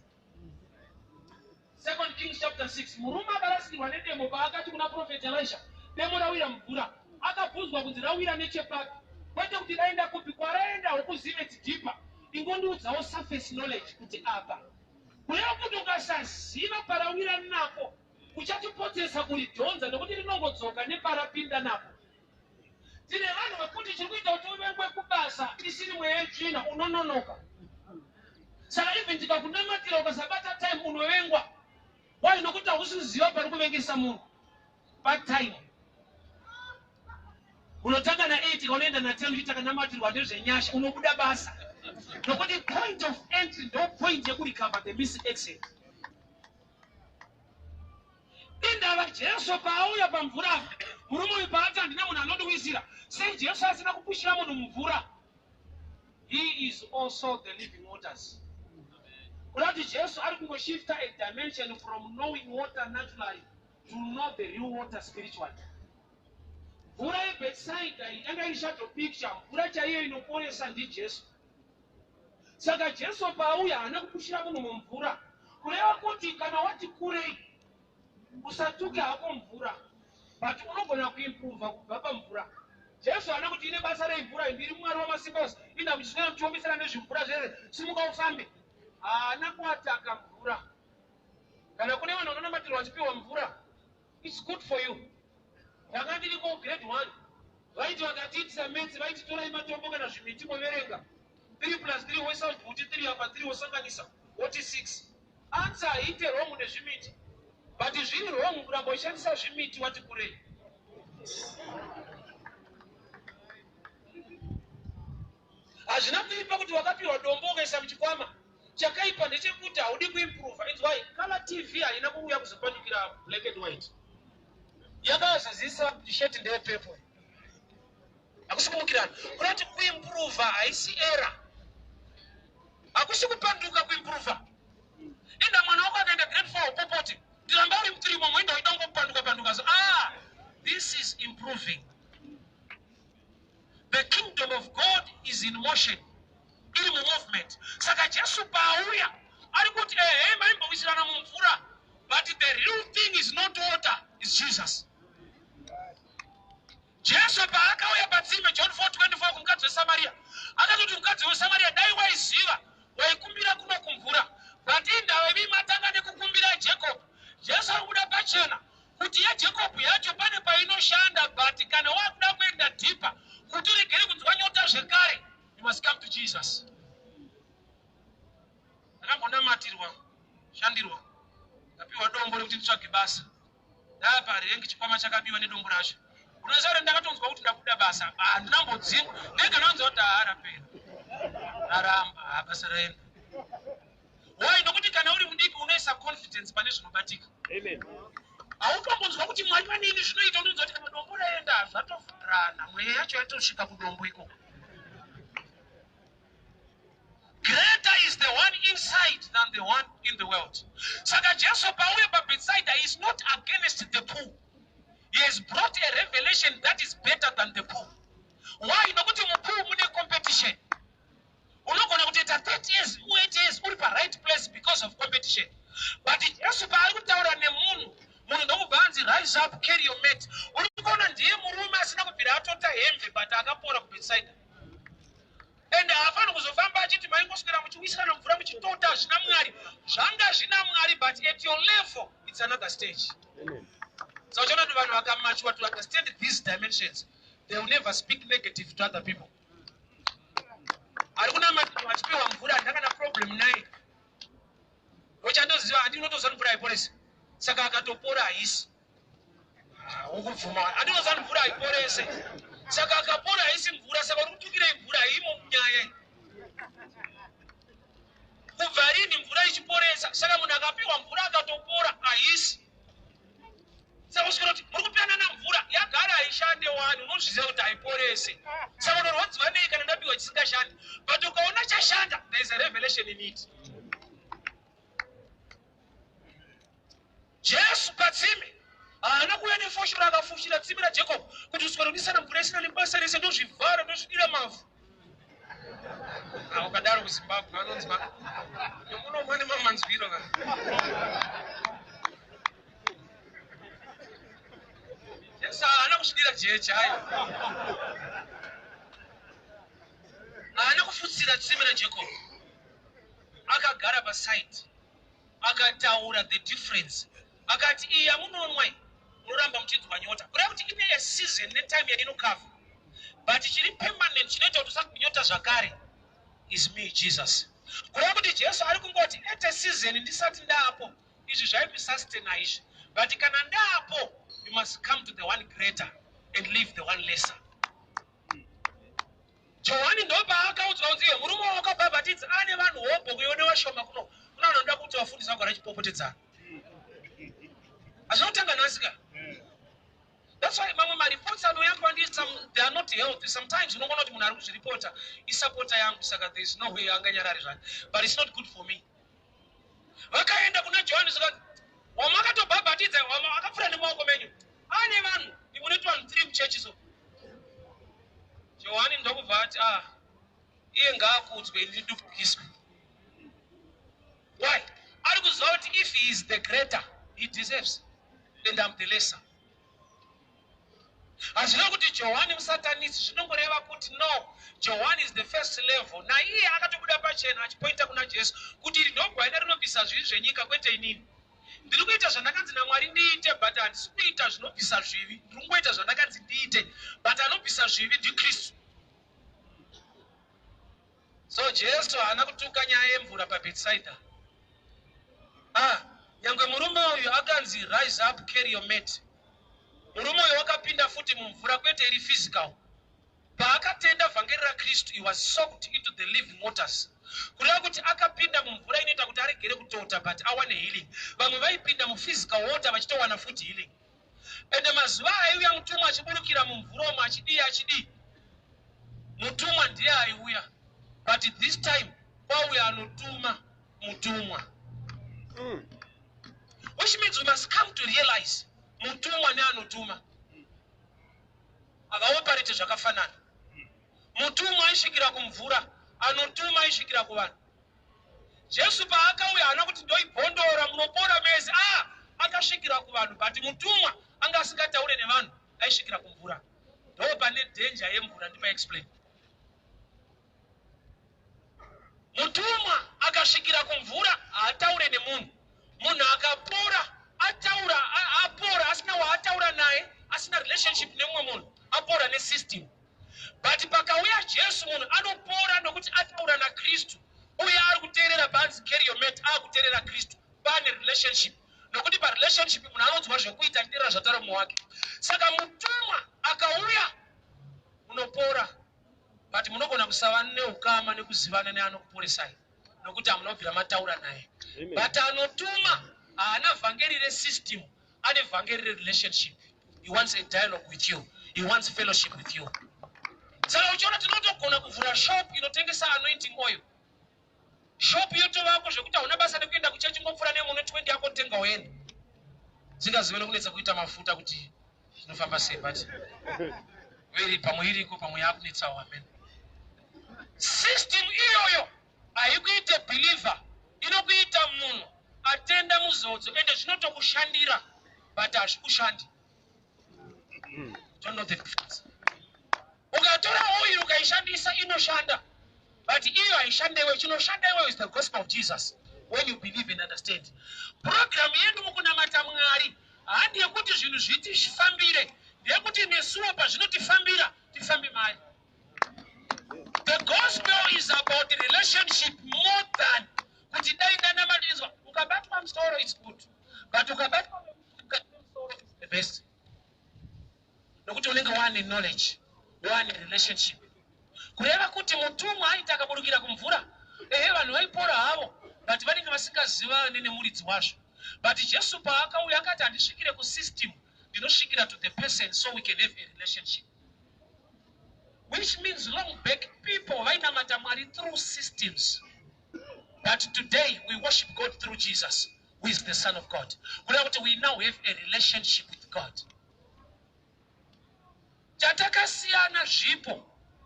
Second Kings chapter 6 murume akarasikirwa nedemo paakati kuna prophet Elisha demo rawira mvura akabvunzwa kunzi rawira nechepapi kwete kuti raenda kupi kwaraenda hukuzive it's deeper ingondiudzawo surface knowledge kuti apa kureva kuti ukasaziva parawira napo Uchatipotesa kuridhonza nekuti rinongodzoka neparapinda napo. Tine vanhu vekuti chiri kuita kuti uvengwe kubasa isiri mweya yetsvina unononoka. Saka even tikakunamatira ukasabata time unovengwa. Why? Nokuti hausi kuziva pari kuvengesa munhu. Patime. Unotanga na 8 unoenda na 10 uchiti takanamatirwa ndezvenyasha unobuda basa. Nokuti point of entry ndo point yekurecover the missing exit. Indava Jesu paauya pamvura apa, murume uyu paati handina munhu anondiwisira, sei Jesu asina kupushira munhu mumvura? He is also the living waters. Kuda kuti Jesu ari kungoshifta a dimension from knowing water naturally to know the real water spiritually. Mvura yeBethsaida iyi yanga iri shadow picture, mvura chaiyo inoporesa ndiJesu. Saka Jesu paauya haana kupushira munhu mumvura. Kureva kuti kana wati kurei usatuke hako mvura but unogona kuimprova kubva pamvura. Jesu haana kuti ine basa rei mvura ndiri Mwari wamasimba ose inda muchiswera muchiombesera nezvimvura zvese simuka ufambe. Haana kuataka mvura. Kana kune vanhu vanonamatirwa vachipiwa mvura It's good for you. Ndanga ndiri ko grade 1. Vaiti vakatiitisa maths vaiti torai matombo kana zvimiti moverenga. 3 plus 3 woisa bhuti 3 apa 3 wosanganisa woti 6. Answer haiite wrong nezvimiti. But zviri wrong kuramba uchishandisa zvimiti wati kurei. Hazvina kuipa kuti wakapiwa dombo ukaisa muchikwama. Chakaipa ndechekuti haudi kuimprova. Inzwai, color TV haina kuuya kuzopandukira black and white. Yakazozivisa kuti shirt ndeye purple. Hakusi kumukirana. Kuda kuti kuimprova haisi error. Hakusi kupanduka kuimprova. Inda mwana wako akaenda grade 4 popoti. Ndiramba uri mutiri momo inda uida kungopanduka panduka. So, ah, this is improving. The kingdom of God is in motion. Iri mumovement. Saka Jesu paauya ari kuti ehe maimbowisirana mumvura but the real thing is not water is Jesus. Jesu paakauya patsime, John 4:24, kumukadzi weSamariya, akatoti, "Mukadzi weSamariya, dai waiziva, waikumbira kuno kumvura, but indava imi matanga nekukumbira Jacob." Jesu ari kuda pachena kuti yaJacob yacho pane painoshanda, but kana wakuda kuenda deeper kuti uregere kunzwa nyota zvekare, you must come to Jesus. Ndakambonamatirwa, shandirwa, ndapiwa dombo rekuti nditsvage basa. Ndapa rengi, chikwama chakabiwa nedombo racho. Unoziva kuti ndakatonzwa kuti ndabuda basa, handinambodzingwa, ndega ndonzwa kuti haarapera, raramba, ha, basa raenda. Why? Nokuti kana uri mudiki unoisa confidence pane zvinobatika. Hautombonzwa kuti Mwari vanini zvinoita. Unonzwa kuti kana dombo raenda, zvatovhurana, mweya yacho yatosvika kudombo ikoko. Greater is the one inside than the one in the world. Saka Jesu pauya paBethsaida is not against the pool. He has brought a revelation that is better than the pool. Why? Nokuti mupool mune competition. Unogona kutoita 30 years, 8 years uri paright place because of competition. But Jesu paari kutaura nemunhu, munhu ndokubva anzi, "Rise up, carry your mat." Uri kuona, ndiye murume asina kubvira atota hembe, but akapora kuBethsaida. Ende haafaniri kuzofamba achiti maingoswera muchiwisirana mvura muchitota, zvina Mwari. Zvanga zvina Mwari, but at your level it's another stage. So uchaona kuti vanhu vakamature to understand these dimensions, they will never speak negative to other people. Ari kunamatirwa achipiwa mvura, handina kana problem naye. Uchandoziva, handi unotoziva mvura haiporesi, saka akatopora haisi. Ah, ukubvuma, handinoziva mvura haiporese, saka akapora haisi mvura. Saka uri kutukirei mvura? Haimo munyaya iyi. Kubva rini mvura ichiporesa? Saka munhu akapiwa mvura akatopora haisi. Saka kusvikira kuti muri kupianana mvura yagara haishande wani, unozviziva kuti haiporese, saka unorwadziwa nei kana ndapiwa chisingashandi? But ukaona chashanda, there is a revelation in it. Jesu patsime haana kuuya nefoshoro akafushira tsime raJacob kuti uswere kudisana mvura isina nebasa rese, ndozvivhara, ndozvidira mavhu. Ah, ukadaro kuZimbabwe vanonzwa nemunomwa nemamanzwiro ka. Jesu haana kusvidira jecha, ayo haana kufutsira tsime raJacob. Akagara paside, akataura the difference, akati, "Iyi yamunonwa iyi, munoramba muchinzwa nyota." Kureva kuti ine a season netime yainokavha, but chiri permanent chinoita kuti usanzwe nyota zvakare is me, Jesus. Kureva kuti Jesu ari kungoti at a season ndisati ndaapo, izvi zvaikusustena izvi, but kana ndaapo, you must come to the one greater and leave the one lesser. Johani ndopaakaudzwa kunzi, "Iye murume wakabhabhatidza ane vanhu hobho, kuione vashoma kuno." Kuna vanhu vanoda kuti vafundisi vagara vachipopotedzana. Hazvina kutanga nhasi ka. That's why mamwe mareports anouya kwandiri, some they are not healthy. Sometimes unongona kuti munhu ari kuzviripota isupporter yangu, saka there is no way anganyarari zvake, but it's not good for me. Vakaenda kuna Johani, saka wamakatobhabhatidza, akapfuura nemaoko menyu, ane vanhu, imune vanhu tiri muchechi. So Johani ndokubva ati, "Ah, iye ngaakudzwe, ini ndidupukiswe." Why? Ari kuziva kuti if he is the greater, he deserves, and I'm the lesser. Hazvina kuti Johani musatanisi, zvinongoreva kuti no, Johani is the first level. Naiye akatobuda pachena achipointa kuna Jesu kuti iri ndogwaina rinobvisa zvivi zvenyika, kwete inini. Ndiri kuita zvandakanzi naMwari ndiite, but handisi kuita zvinobvisa zvivi. Ndiri kungoita zvandakanzi ndiite, but anobvisa zvivi ndiKristu. So Jesu haana kutuka nyaya yemvura paBethsaida. Ah, nyangwe murume uyu akanzi, "Rise up, carry your mat," murume uyu wakapinda futi mumvura, kwete iri physical. Paakatenda vhangeri raKristu, he was soaked into the living waters. Kureva kuti akapinda mumvura inoita kuti aregere kutota, but awane healing. Vamwe vaipinda muphysical water vachitowana futi healing. Ende mazuva aiuya mutumwa achiburukira mumvura umo, achidii, achidii, mutumwa ndiye aiuya, but this time kwauya anotuma mutumwa, which means we must come to realize mutumwa neanotuma havaoperate zvakafanana. Mutumwa aisvikira kumvura, anotuma aisvikira kuvanhu. Jesu paakauya haana kuti ndoibhondora munopora mese. A akasvikira kuvanhu, but mutumwa anga asingataure nevanhu, aisvikira kumvura. Ndo pane danger yemvura, ndipa explain. Mutumwa akasvikira kumvura haataure nemunhu. Munhu akapora ataura, apora asina waataura naye, asina relationship nemumwe munhu, apora nesystem. But pakauya Jesu, munhu anopora nokuti ataura naKristu uye ari kuteerera. Banzi "Carry your mat", akuteerera Kristu, pane relationship, nokuti parelationship munhu anonzwa zvekuita achiteerera zvataura mumwe wake. Saka mutumwa akauya, munopora, but munogona kusava neukama nekuzivana neanokuporesai, nokuti hamuna kubvira mataura naye. But anotuma haana vhangeri resystem, ane vhangeri rerelationship. He wants a dialogue with you, he wants fellowship with you. Saka uchiona tinotogona kuvhura shop inotengesa anointing oil, shop yotovako zvekuti hauna basa nekuenda kuchechi, ngopfuura nemune 20 yako, tenga uende. Singazive nokunetsa kuita mafuta kuti zvinofamba sei, but veri pamwe iriko, pamwe yakunetsawo. Amen. System iyoyo haikuite believer, inokuita munhu atenda muzodzo, ende zvinotokushandira, but hazvikushandi. Don't know the difference. Ukatora oil ukaishandisa, inoshanda, but iyo haishandewe. Chinoshanda iweyo is the gospel of Jesus when you believe and understand. Program yedu mukunamata Mwari handi yekuti zvinhu zvitifambire, ndeyekuti nesuwo pazvinotifambira tifambe mari. The gospel is about relationship more than kuti dai ndanamatidzwa. Ukabatwa musoro, it's good, but ukabatwa musoro is the best, nokuti unenge wane knowledge, wane relationship. Kureva kuti mutumwa aiti akaburukira kumvura, ehe, vanhu vaipora havo, but vanenge vasingazivani nemuridzi wazvo. But Jesu paakauya akati, "Handisvikire kusystem, ndinosvikira to the person so we can have a relationship," which means long back people vainamata Mwari through systems, but today we worship God through Jesus, who is the Son of God. Kureva kuti we now have a relationship with God. Chatakasiyana zvipo,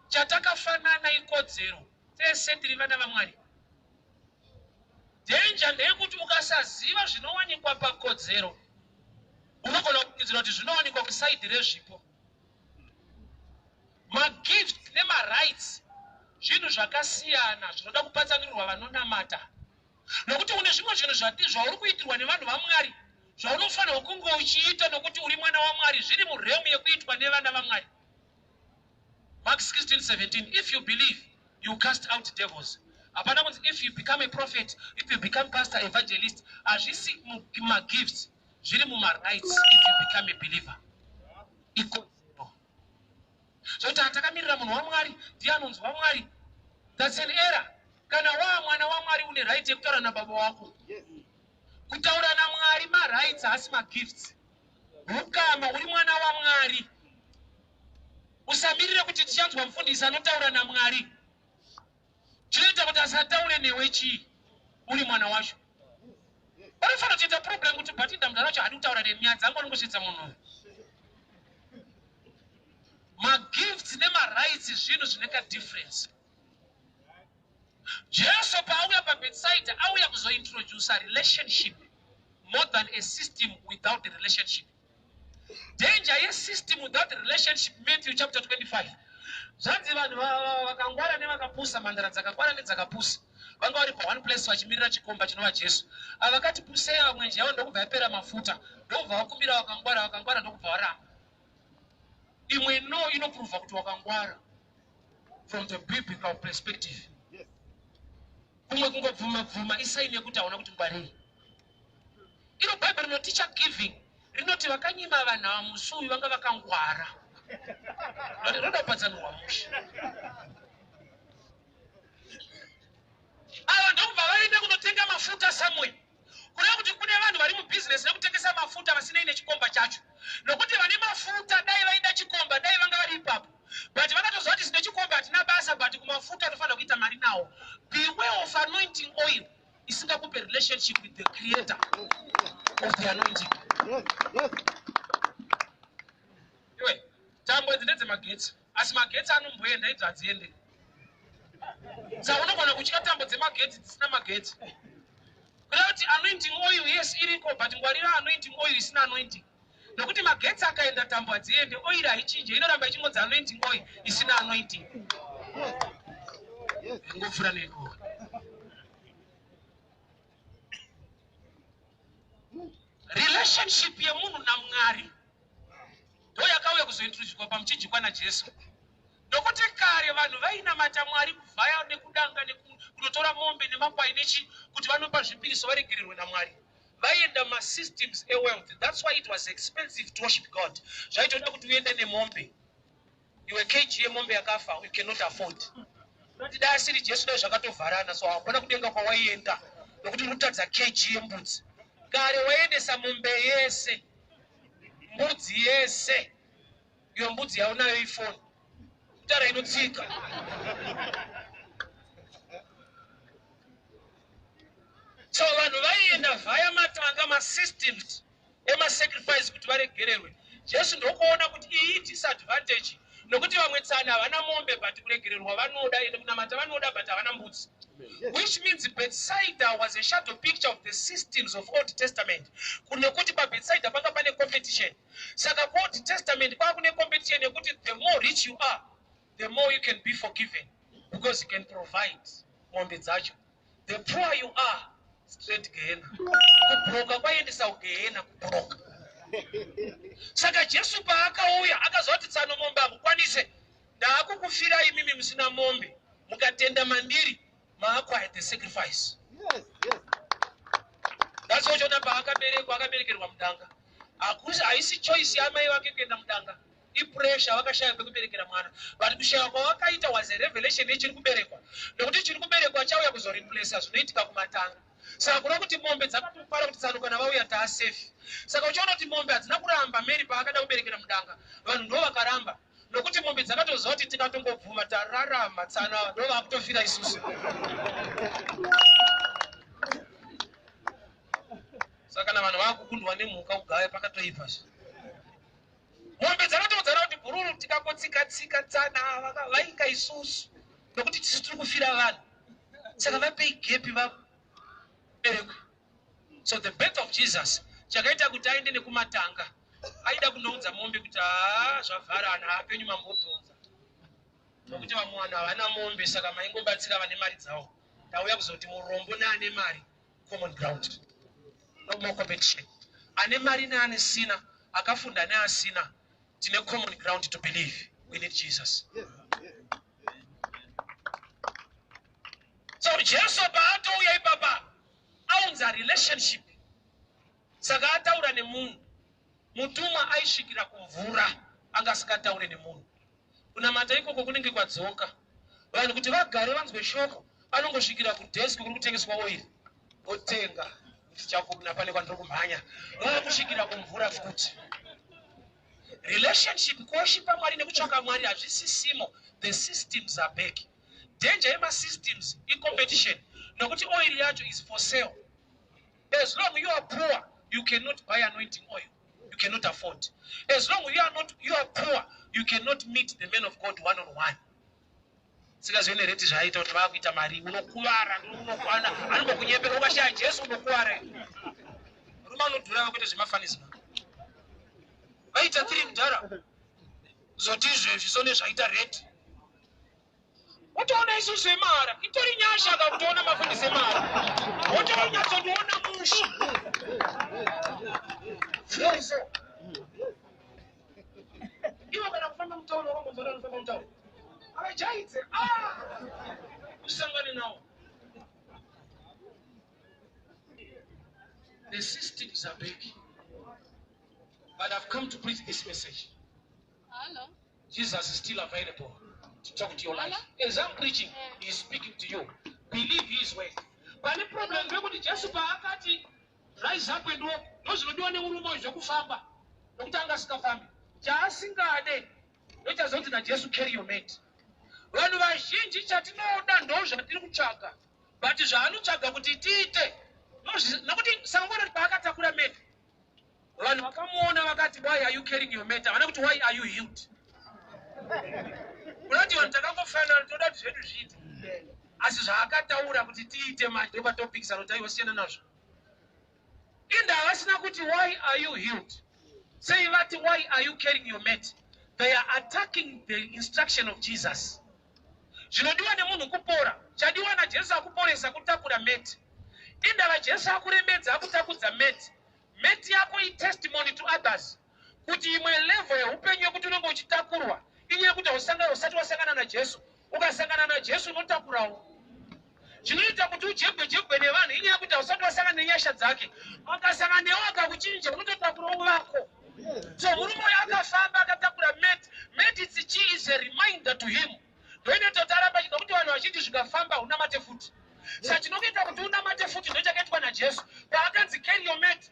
chatakafanana ikodzero. Tese tiri vana vaMwari. Danger ndeyekuti ukasaziva zvinowanikwa pakodzero, unogona kufungidzira kuti zvinowanikwa kuside rezvipo. Magift nemarights zvinhu zvakasiyana zvinoda kupatsanurwa vanonamata, nokuti une zvimwe zvinhu zvauri kuitirwa nevanhu vaMwari zvaunofanirwa kunge uchiita nokuti uri mwana waMwari, zviri murealm yekuitwa nevana vaMwari. Mark 16:17, "If you believe, you cast out devils." Hapana kunzi if you become a prophet, if you become pastor, evangelist. Hazvisi mumagifts, zviri mumarights. If you become a believer, ikodzero. Zvokuti hatakamirira munhu waMwari ndiye anonzi waMwari, that's an error. Kana waa mwana waMwari, une right yekutaura nababa wako. Kutaura naMwari marights, haasi magifts. Ukama, uri mwana waMwari, usamirire kuti tichanzwa mufundisi anotaura naMwari. Chinoita kuti asataure newe chii uri mwana wacho? Vanofanira kutoita problem kuti bhatinda munhu wacho haadi kutaura nenyaya dzangu, anongosvedza munhu uyu. Magifts nemarights zvinhu zvine kadifference. Jesu paauya paBethsaida, auya kuzointroduca relationship more than a system without the relationship. Danger yesystem without relationship, Matthew chapter 25, zvanzi vanhu vakangwara nevakapusa, mhandara dzakangwara nedzakapusa, vanga vari paone place vachimirira chikomba chinova Jesu. Ava vakati pusei, vamwenje yavo ndokubva yapera mafuta, ndokubva vakumbira vakangwara. Vakangwara ndokubva varamba. Imwe no inoprova kuti wakangwara from the biblical perspective. Kumwe kungobvuma bvuma isign yekuti hauna kuti ngwarei. Iro Bhaibheri rinoticha giving rinoti vakanyima vanhu ava musi uyu vanga vakangwara. Rinoda kupatsanurwa mushe. Ava ndokubva vaenda kunotenga mafuta somewhere. Kureva kuti kune vanhu vari mubhizinesi rekutengesa mafuta vasinei nechikomba chacho, nokuti vane mafuta dai vaida chikomba dai vanga vari ipapo, but vakatoziva kuti sine chikomba hatina basa, but kumafuta tofanira kuita mari nawo. Beware of anointing oil isingakupe relationship with the creator of the anointing. Iwe, tambo idzi ndedzemagetsi, asi magetsi anomboenda, idzo hadziende. Saka unogona kutya tambo dzemagetsi dzisina magetsi. Kureva kuti anointing oil, yes, iriko, but ngwarira anointing oil isina anointing. Nokuti magetsi akaenda, tambo hadziende, oil haichinje, inoramba ichingonzi anointing oil isina anointing. Ngopfuura neko. Relationship yemunhu naMwari ndo yakauya kuzointroducwa pamuchinjikwa naJesu, nokuti kare vanhu vainamata Mwari kuvhaya nekudanga, kunotora mombe nemakwai nechi kuti vanopa zvipiriso varegererwe naMwari. Vaienda masystems ewealth. That's why it was expensive to worship God. Zvaitoda kuti uende nemombe iwe. Kg yemombe yakafa you cannot afford. Unoti dai asiri Jesu, dai zvakatovharana. So hakuna kudenga kwawaienda nokuti uri kutadza kg yembudzi. Kare waiendesa mombe yese, mbudzi yese. Iyo mbudzi yaunayo ifoni kutaura inotsika. So vanhu vaienda vhaya matanga, masystems emasacrifice kuti varegererwe. Jesu ndokuona kuti iyi disadvantage, nokuti vamwe tsani havana mombe, but kuregererwa vanoda, ende kunamata vanoda, but havana mbudzi, which means Bethsaida was a shadow picture of the systems of Old Testament, nekuti paBethsaida panga pane competition. Saka kuOld Testament kwava kune competition yekuti the more rich you are, the more you can be forgiven, because you can provide mombe dzacho. The poor you are, straight gehena. Kubroka kwaiendesa kugehena, kubroka. Saka Jesu paakauya akazoti, "Tsano, mombe hakukwanise, ndaakukufirai imimi musina mombe. Mukatenda mandiri, maacquire the sacrifice." That's why uchiona paakaberekwa, akaberekerwa mudanga. Haisi choice yamai vake kuenda mudanga, ipressure. Vakashaya pekuberekera mwana, but kushaya kwavakaita was a revelation yechiri kuberekwa, nekuti chiri kuberekwa chauya kuzoreplaca zvinoitika kumatanga. Saka kuda kuti mombe dzakatofara kuti tsano kana vauya taasafe. Saka uchiona kuti mombe hadzina kuramba Mary paakada kuberekera mudanga. Vanhu ndo vakaramba, nokuti mombe dzakatoziva kuti tikatongobvuma tararama, tsano ava ndo vakutofira isusu. Saka kana vanhu vakukundwa nemhuka kugaya, pakatoipa. Mombe dzakatoudzana kuti bhururu tikangotsika-tsika, tsana ava vainga isusu, nokuti tisu tiri kufira vanhu, saka vapei gap vaberekwe. So the birth of Jesus, chakaita kuti aende nekumatanga, aida kunoudza mombe kuti haa, zvavharana, hapenyu mambodhonza, nokuti vamwe vanhu havana mombe, saka maingobatsira vane mari dzavo. Ndauya kuzoti murombo neane mari, common ground, no more competition. Ane mari neane sina, akafunda neasina, tine common ground to believe we need Jesus. So Jesu paatouya ipapa, aunza relationship. Saka ataura nemunhu. Mutumwa aisvikira kumvura, anga asingataure nemunhu. Kunamata ikoko kunenge kwadzoka. Vanhu kuti vagare vanzwe shoko, anongosvikira kudesk kuri kutengeswa oil, otenga kuti chakuna pane kwandiri kumhanya. Vakusvikira kumvura futi. Relationship, kuworshipa Mwari nekutsvaka Mwari hazvisisimo. The systems are back. Danger yemasystems icompetition, nokuti oil yacho is for sale. As long you are poor, you cannot buy anointing oil, you cannot afford. As long you are not, you are poor, you cannot meet the man of God one on one. Sikazione rate zvaaita kuti vaakuita mari, unokuvara, unokwana anombokunyepera. Ukashaya Jesu unokuvara. Rume anodhura vakuita zvemafanisma, vaita tiri mudhara zoti izvezvi so nezvaita rate, wotoona isusu emahara. Itori nyasha kakutoona mafundisi emahara, wotonyatsondiona musha. So ivo kana kufamba mutauro, wakambonzona anofamba mutauro avajaidze usangane nawo. The systems are back, but I've come to preach this message. Hello. Jesus is still available to talk to your life. As I'm preaching, he is speaking to you. Believe his word. Pane problem ndekuti Jesu paakati, "Rise up and walk," ndozvinodiwa nemurume uyu zvekufamba, nokuti anga asingafambi. Chaasingade ndochazonzi naJesu, "Carry your mat." Vanhu vazhinji chatinoda ndo zvatiri kutsvaga, but zvaanotsvaga kuti tiite, nokuti sangona kuti paakatakura mat, vanhu vakamuona vakati, "Why are you carrying your mat?" Havana kuti, "Why are you healed?" Unoti vanhu takangofanana, toda kuti zvedu zviite, asi zvaakataura kuti tiite manje ndopatopikisana kuti aiwasiyana nazvo. Inda vasina kuti, "Why are you healed?" Sei vati, "Why are you carrying your mat?" They are attacking the instruction of Jesus. Zvinodiwa nemunhu kupora, chadiwa naJesu akuporesa kutakura mat. Indava Jesu akuremedza, akutakudza mat. Mat yako itestimony to others kuti imwe level yeupenyu yekuti unenge uchitakurwa inyaya yekuti usati wasangana naJesu. Ukasangana naJesu, unotakurawo. Chinoita kuti ujegwe jegwe nevanhu inyaya yekuti hausati wasangana nenyasha dzake. Akasangana newe, akakuchinja, unototakurawo vako. So murume uyu akafamba akatakura mat. Mat its is a reminder to him. Ndoinoita kuti aramba, nokuti vanhu vazhinji zvikafamba unamate futi. Saka chinokuita kuti unamate futi ndochakaitwa naJesu paakanzi, "Carry your mat."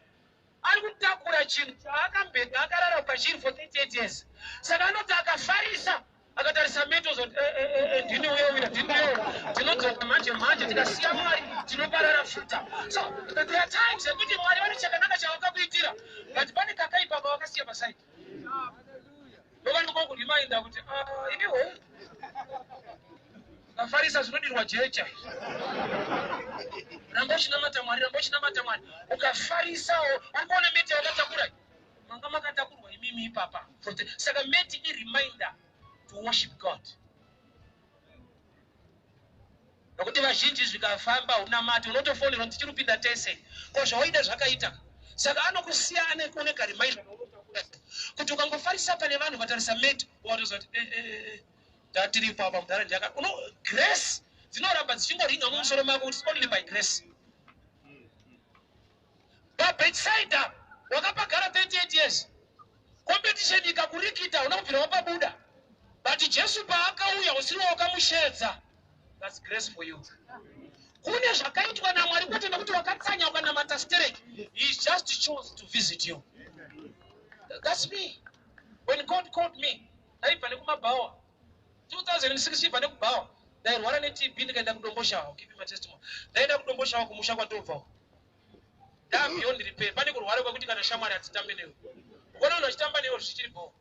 Ari kutakura chinhu chaakambenge akarara pachiri for 38 years. Saka anoti akafarisa, akatarisa mat, ozoti, eh, eh, eh, "Ndini uye uya, ndini uye." Tinodzoka manje manje, tikasiya Mwari tinoparara futa. So there are times ekuti Mwari vane chakanaka chavakakuitira, but pane kakaipa pavakasiya paside. Ndovanokokurimainda kuti, "Ah, iniwo ukafarisa zvinodirwa jecha. Ramba uchinamata Mwari, ramba uchinamata Mwari." Ukafarisawo, uri kuona mat yawakatakura, manga makatakurwa imimi ipapa. Saka mat ireminder to worship God, nokuti vazhinji zvikafamba unamati, unotofonera kuti tichiri kupinda tese, ko zvawaida zvakaita. Saka anokusiya ane une kareminder kuti ukangofarisa pane vanhu, ukatarisa mat, watoziva kuti eh, eh, eh, tatiripo apa mudhara ndiaka uno. Grace dzinoramba dzichingoringa mumusoro mako kuti only by grace. PaBethsaida wakapagara 38 years, competition ikakurikita, una kubvira wapabuda, but Jesu paakauya, usiri wakamushedza. That's grace for you. Kune zvakaitwa naMwari, kwete nekuti wakatsanya, ukanamata stereki. He just chose to visit you. That's me. When God called me, ndaibva nekumabhawa 2006, ibva nekubhawa, ndairwara neTB, ndikaenda kuDomboshawa. Give my testimony. Ndaenda kuDomboshawa, kumusha kwatobvawo, ndabeyond repair. Pane kurwara kwekuti kana shamwari hadzitambe newe, ukona vanhu vachitamba newe zvichiri bho.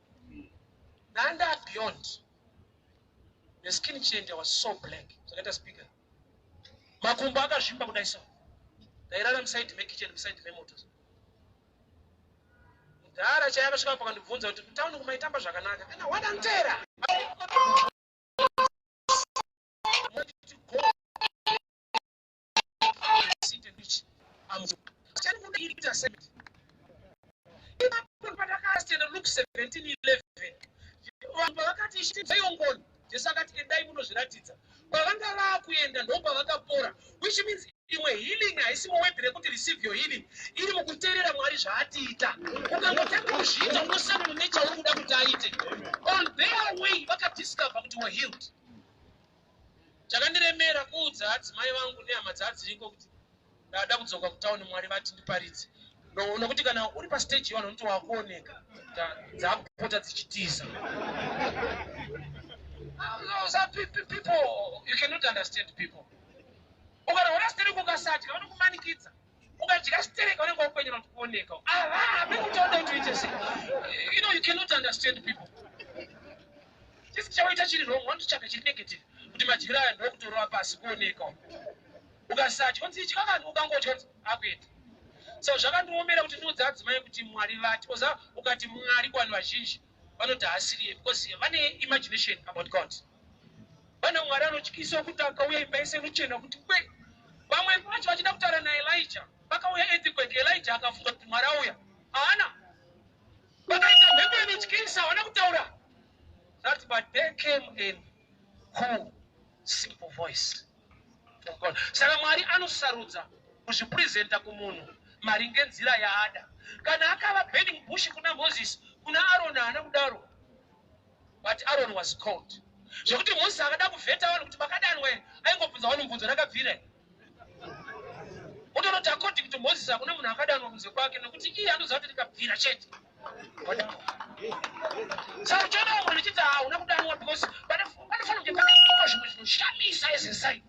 Ndanda beyond the skin change. I was so black, zvakaita speaker, makumbo akazvimba kudai. So ndairara muside mekitchen, muside memoto. Mudhara chai akasvika pakandibvunza kuti kutauni kumaitamba zvakanaka kana wadantera. Go sit and reach. Ipapo patakasitenda Luke 17:11, vanhu pavakati zaiongoni, Jesu akati, "Endai munozviratidza." Pavanga vaakuenda, ndo pavakapora, which means imwe healing haisi muword rekuti receive your healing, iri mukuteerera Mwari zvaatiita. Ukangotanga kuzviita, unosangana nechauri kuda kuti aite. On their way vakadiscover kuti were healed. Chakandiremera kuudza adzimai vangu nehama dzadziriko kuti ndada kudzoka kutauni, Mwari vati ndiparidze. Nokuti kana uri pastage, vanhu vanoti wakuoneka, dzakupota dzichitiza. People, you cannot understand people. Ukarwara stereki, ukasadya, vanokumanikidza. Ukadya stereki, vanenge vakukwenyera kuti kuoneka. Ava hamekuti kuti uite sei. You cannot understand people. Chisi chawaita chiri wrong, vanototsvaga chiri negative kuti madyiro aya ndokutorova pasi, kuoneka. Ukasadya, onzi idya kani, ukangodya, onzi akuenda. So zvakandiomera kuti ndiudze adzimai kuti Mwari vati oza. Ukati Mwari kuvanhu vazhinji, vanoti haasiriye, because vane imagination about God. Vane Mwari anotyisa kuti akauya, imba yese inochena kuti kwe. Vamwe vacho vachida kutaura naElijah, vakauya earthquake, Elijah akafunga kuti Mwari auya. Haana, vakaita mhepo inotyisa, havana kutaura that. But there came a cool, simple voice from God. Saka Mwari anosarudza kuzvipresenta kumunhu maringe nzira yaada. Kana akava burning bush kuna Moses, kuna Aaron haana kudaro, but Aaron was called, zvekuti Moses akada kuvheta vanhu kuti makadanwa here, aingobvunza vanhu mubvunzo rakabvira here. Otonoti according to Moses, hakuna munhu akadanwa kunze kwake, nekuti iye anoziva kuti rikabvira chete. Saka uchiona vamwe ndichiti hauna kudanwa, because panofanira kunge pakaitwa zvimwe zvinoshamisa as a sign.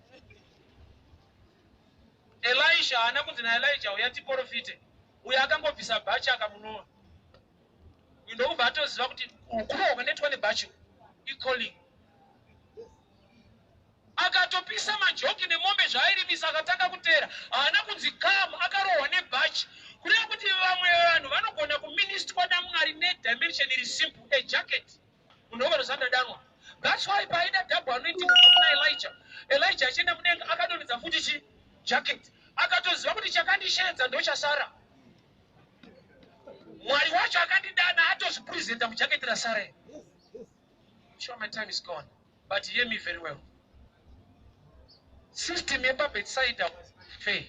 Elisha haana kunzi naElijah, "Uya tiprofite." Uyo akangobvisa bhachi, akamunoa, ndokubva atoziva kuti kurohwa kwanoitwa nebhachi icalling. Akatopisa majoki nemombe zvaairimisa, akatanga kuteera. Haana kunzi come, akarohwa nebhachi. Kureva kuti vamwe vanhu vanogona kuministwa naMwari nedimension iri simple, a jacket. Munhu wovanozandadanwa. That's why paida double anointing kubva kuna Elijah, Elijah achienda mudenga akadonhedza futi chi jacket. Akatoziva kuti chakandisheedza ndochasara. Mwari wacho akandidana atozvipresenta mujaketi rasara. Sure, my time is gone, but hear me very well. System yepaBethsaida was fair.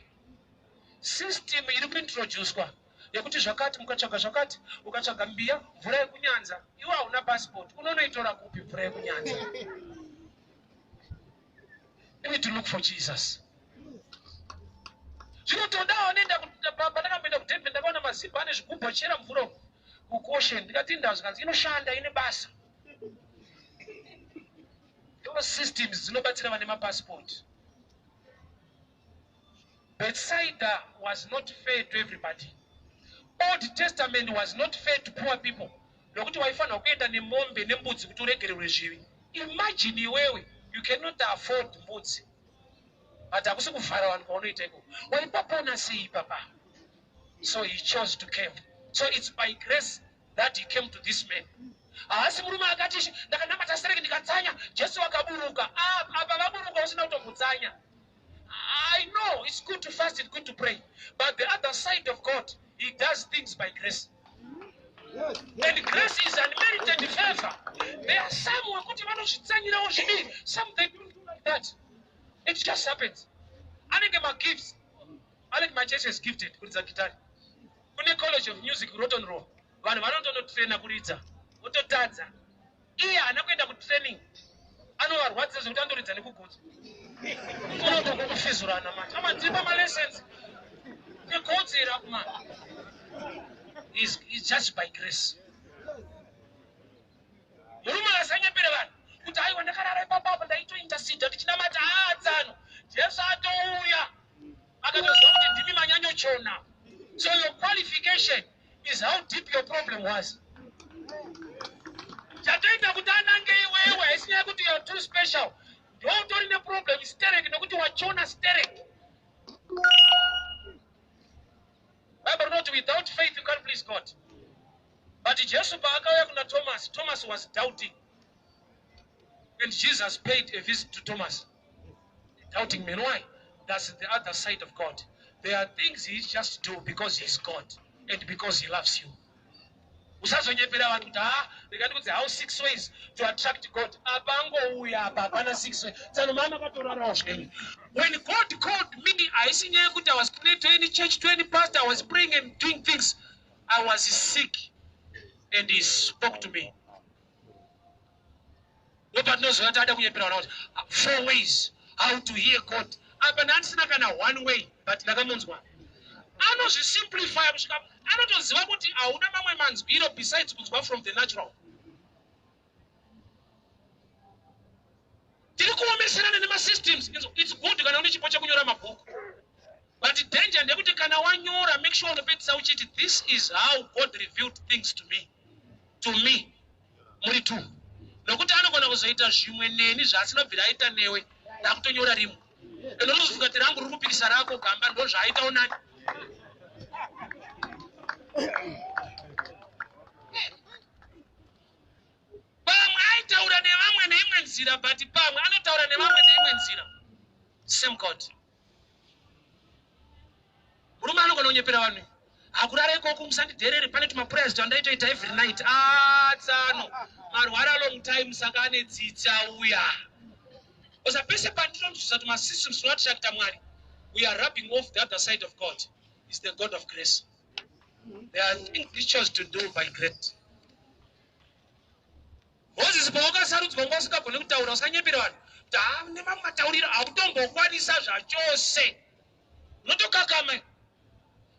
System iri kuintroducwa yekuti zvakati, mukatsvaga zvakati, ukatsvaga mbiya, mvura yekunyanza, iwe hauna passport, unonoitora kupi mvura yekunyanza? You need to look for Jesus. Zvinotodawo nenda pandakamboenda kuDurban, ndakaona mazimba ane zvigubhu achichera mvura kuOcean, ndikati inda, zvikanzi inoshanda, ine basa. Those systems dzinobatsira vane mapassport. Bethsaida was not fair to everybody. Old Testament was not fair to poor people, nokuti waifanirwa kuenda nemombe nembudzi kuti uregererwe zvivi. Imagine iwewe, you cannot afford mbudzi, but hakusi kuvhara vanhu kwaunoita ikoko. Waipapona sei papa? So he chose to came. So it's by grace that he came to this man. Haasi murume akati, "Ndakanamata stereki, ndikatsanya, Jesu akaburuka." Apa vaburuka usina kutombotsanya. I know it's good to fast, it's good to pray, but the other side of God, he does things by grace. And grace is unmerited favor. There are some wekuti vanozvitsanyirawo zvidii, some they don't do like that. It just happens. Anenge magifts. Alec Machese is gifted kuridza gitari. Kune College of Music, Rotten Row, vanhu vanotonotraina kuridza, vototadza. Iye haana kuenda kutraining, anovarwadzisa zvekuti andoridza nekugotsa kunotokukufizurana manje amatipa malessons negodzera kuma. Is just by grace. Murume asanyepere vanhu kuti, "Aiwa, ndakarara ipapapo, ndaitointerceda ndichinamata." Aatsano Jesu atouya akatoziva kuti ndimi manyanyochona. So your qualification is how deep your problem was. Chatoita kuti anange iwewe haisi nyaya yekuti you are too special. Ndo utori neproblem sterek, nekuti wachona sterek. Bible rinoti without faith you can't please God. But Jesu paakauya kuna Thomas, Thomas was doubting, and Jesus paid a visit to Thomas, a doubting man. Why? That's the other side of God. There are things he just do because he's God and because he loves you. Usazonyepera vanhu kuti, "Ha, ndikandikudzi how six ways to attract God." Apa angouya apa, hapana six ways. Tsano mama akatorarawo zvenyu. When God called me, haisi nyaya yekuti I was praying to any church, to any pastor. I was praying and doing things. I was sick and he spoke to me. Ndopatinoziva tada kunyepera vanhu kuti four ways how to hear God. Apa ndandisina kana one way, but ndakamunzwa. Anozvisimplifya kusvika anotoziva kuti hauna mamwe manzwiro besides kunzwa from the natural. Tiri kuomeserana nemasystems. It's good kana une chipo chekunyora mabhuku, but danger ndekuti kana wanyora, make sure unopedzisa uchiti, "This is how God revealed things to me." To me muri two, nokuti anogona kuzoita zvimwe neni zvaasina kubvira aita newe. Ndakutonyora rimwe, ende unozofunga kuti rangu riri kupikisa rako. Gamba ndo zvaaitawo nani. Pamwe aitaura nevamwe neimwe nzira, but pamwe anotaura nevamwe neimwe nzira. Same God. Murume anogona kunyepera vanhu, "Hakurara ikoko, musandidherere, pane tumaprayers twandaitoita every night." Atsano marwara long time, saka ane tsitsi auya. Osa pese pandinonzwisa tumasystems tinoattracta Mwari, we are rubbing off the other side of God. Is the God of grace. There are things he chose to do by grace. Mozisi pawakasarudzwa, unga usingagoni kutaura. Usanyepera vanhu kuti, "Ha, nemamwe matauriro." Hautombokwanisa zvachose, unotokakama.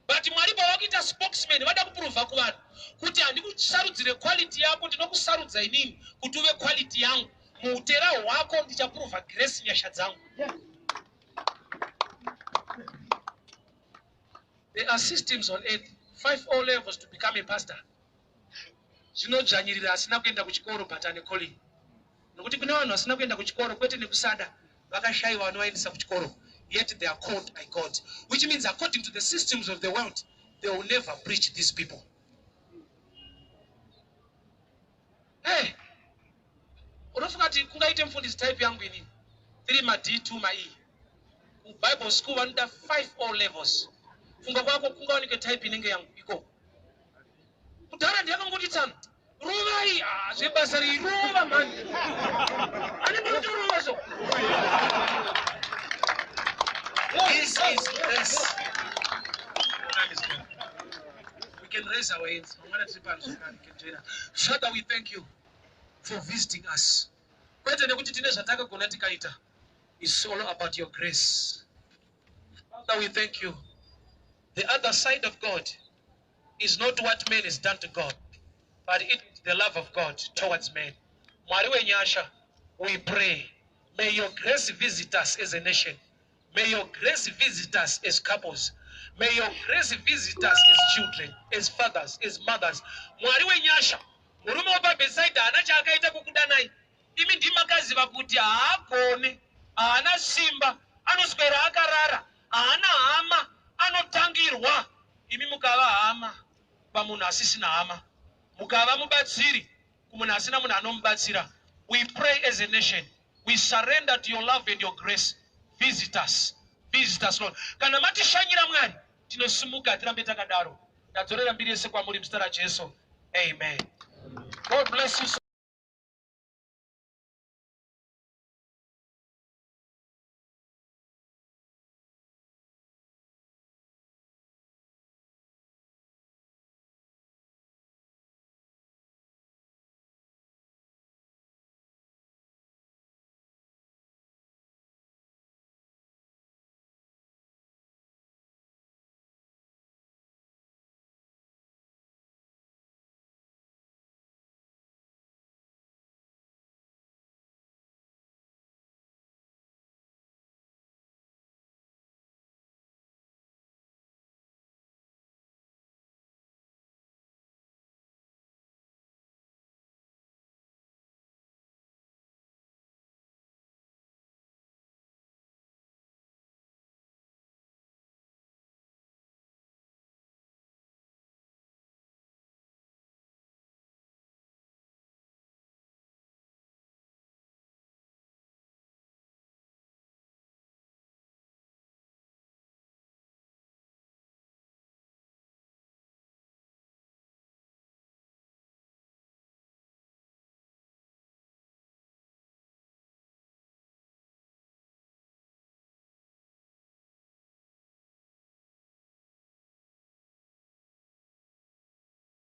But Mwari pavakuita spokesman, vada kuprova kuvanhu kuti handikusarudzire quality yako, ndinokusarudza inini kuti uve quality yangu. Muutera hwako ndichaprova grace, nyasha dzangu. There are systems on earth, five O levels to become a pastor. Zvinodzvanyirira asina kuenda kuchikoro but ane calling, nokuti kune vanhu vasina kuenda kuchikoro, kwete nekusada, vakashayiwa vanovaendesa kuchikoro, yet they are called by God, which means according to the systems of the world They will never preach these people. Hey, unofunga kuti kungaite mufundisi type yangu inini? 3 ma D, 2 ma E. Kubible school vanoda 5 O levels. Funga kwako kungaoneke type inenge yangu ikoko. Kudhara ndiyakangoti tsano rovai, ah, zvebasa rei, rova mani, ane ndinotorova. So this is grace. Time is gone. We can raise our hands. Mangwana tiri pano zvakare. You can join us. Father, we thank you for visiting us. Kwete nekuti tine zvatakagona tikaita. It's all about your grace. Father, we thank you. The other side of God is not what man has done to God, but it is the love of God towards man. Mwari wenyasha, we pray, may your grace visit us as a nation. May your grace visit us as couples. May your grace visit us as children, as fathers, as mothers. Mwari wenyasha, murume wepaBhesaida haana chaakaita kukudanai. Imi ndimakaziva kuti haagone, haana simba, anoswera akarara, haana hama, anotangirwa. Imi mukava hama pamunhu asisina hama, mukava mubatsiri kumunhu asina munhu anomubatsira. We pray as a nation, we surrender to your love and your grace. Visit us, visit us, Lord. Kana matishanyira, Mwari, tinosimuka, tirambe takadaro. Ndadzorera mbiri yese kwamuri muzita raJesu, amen. God bless you so.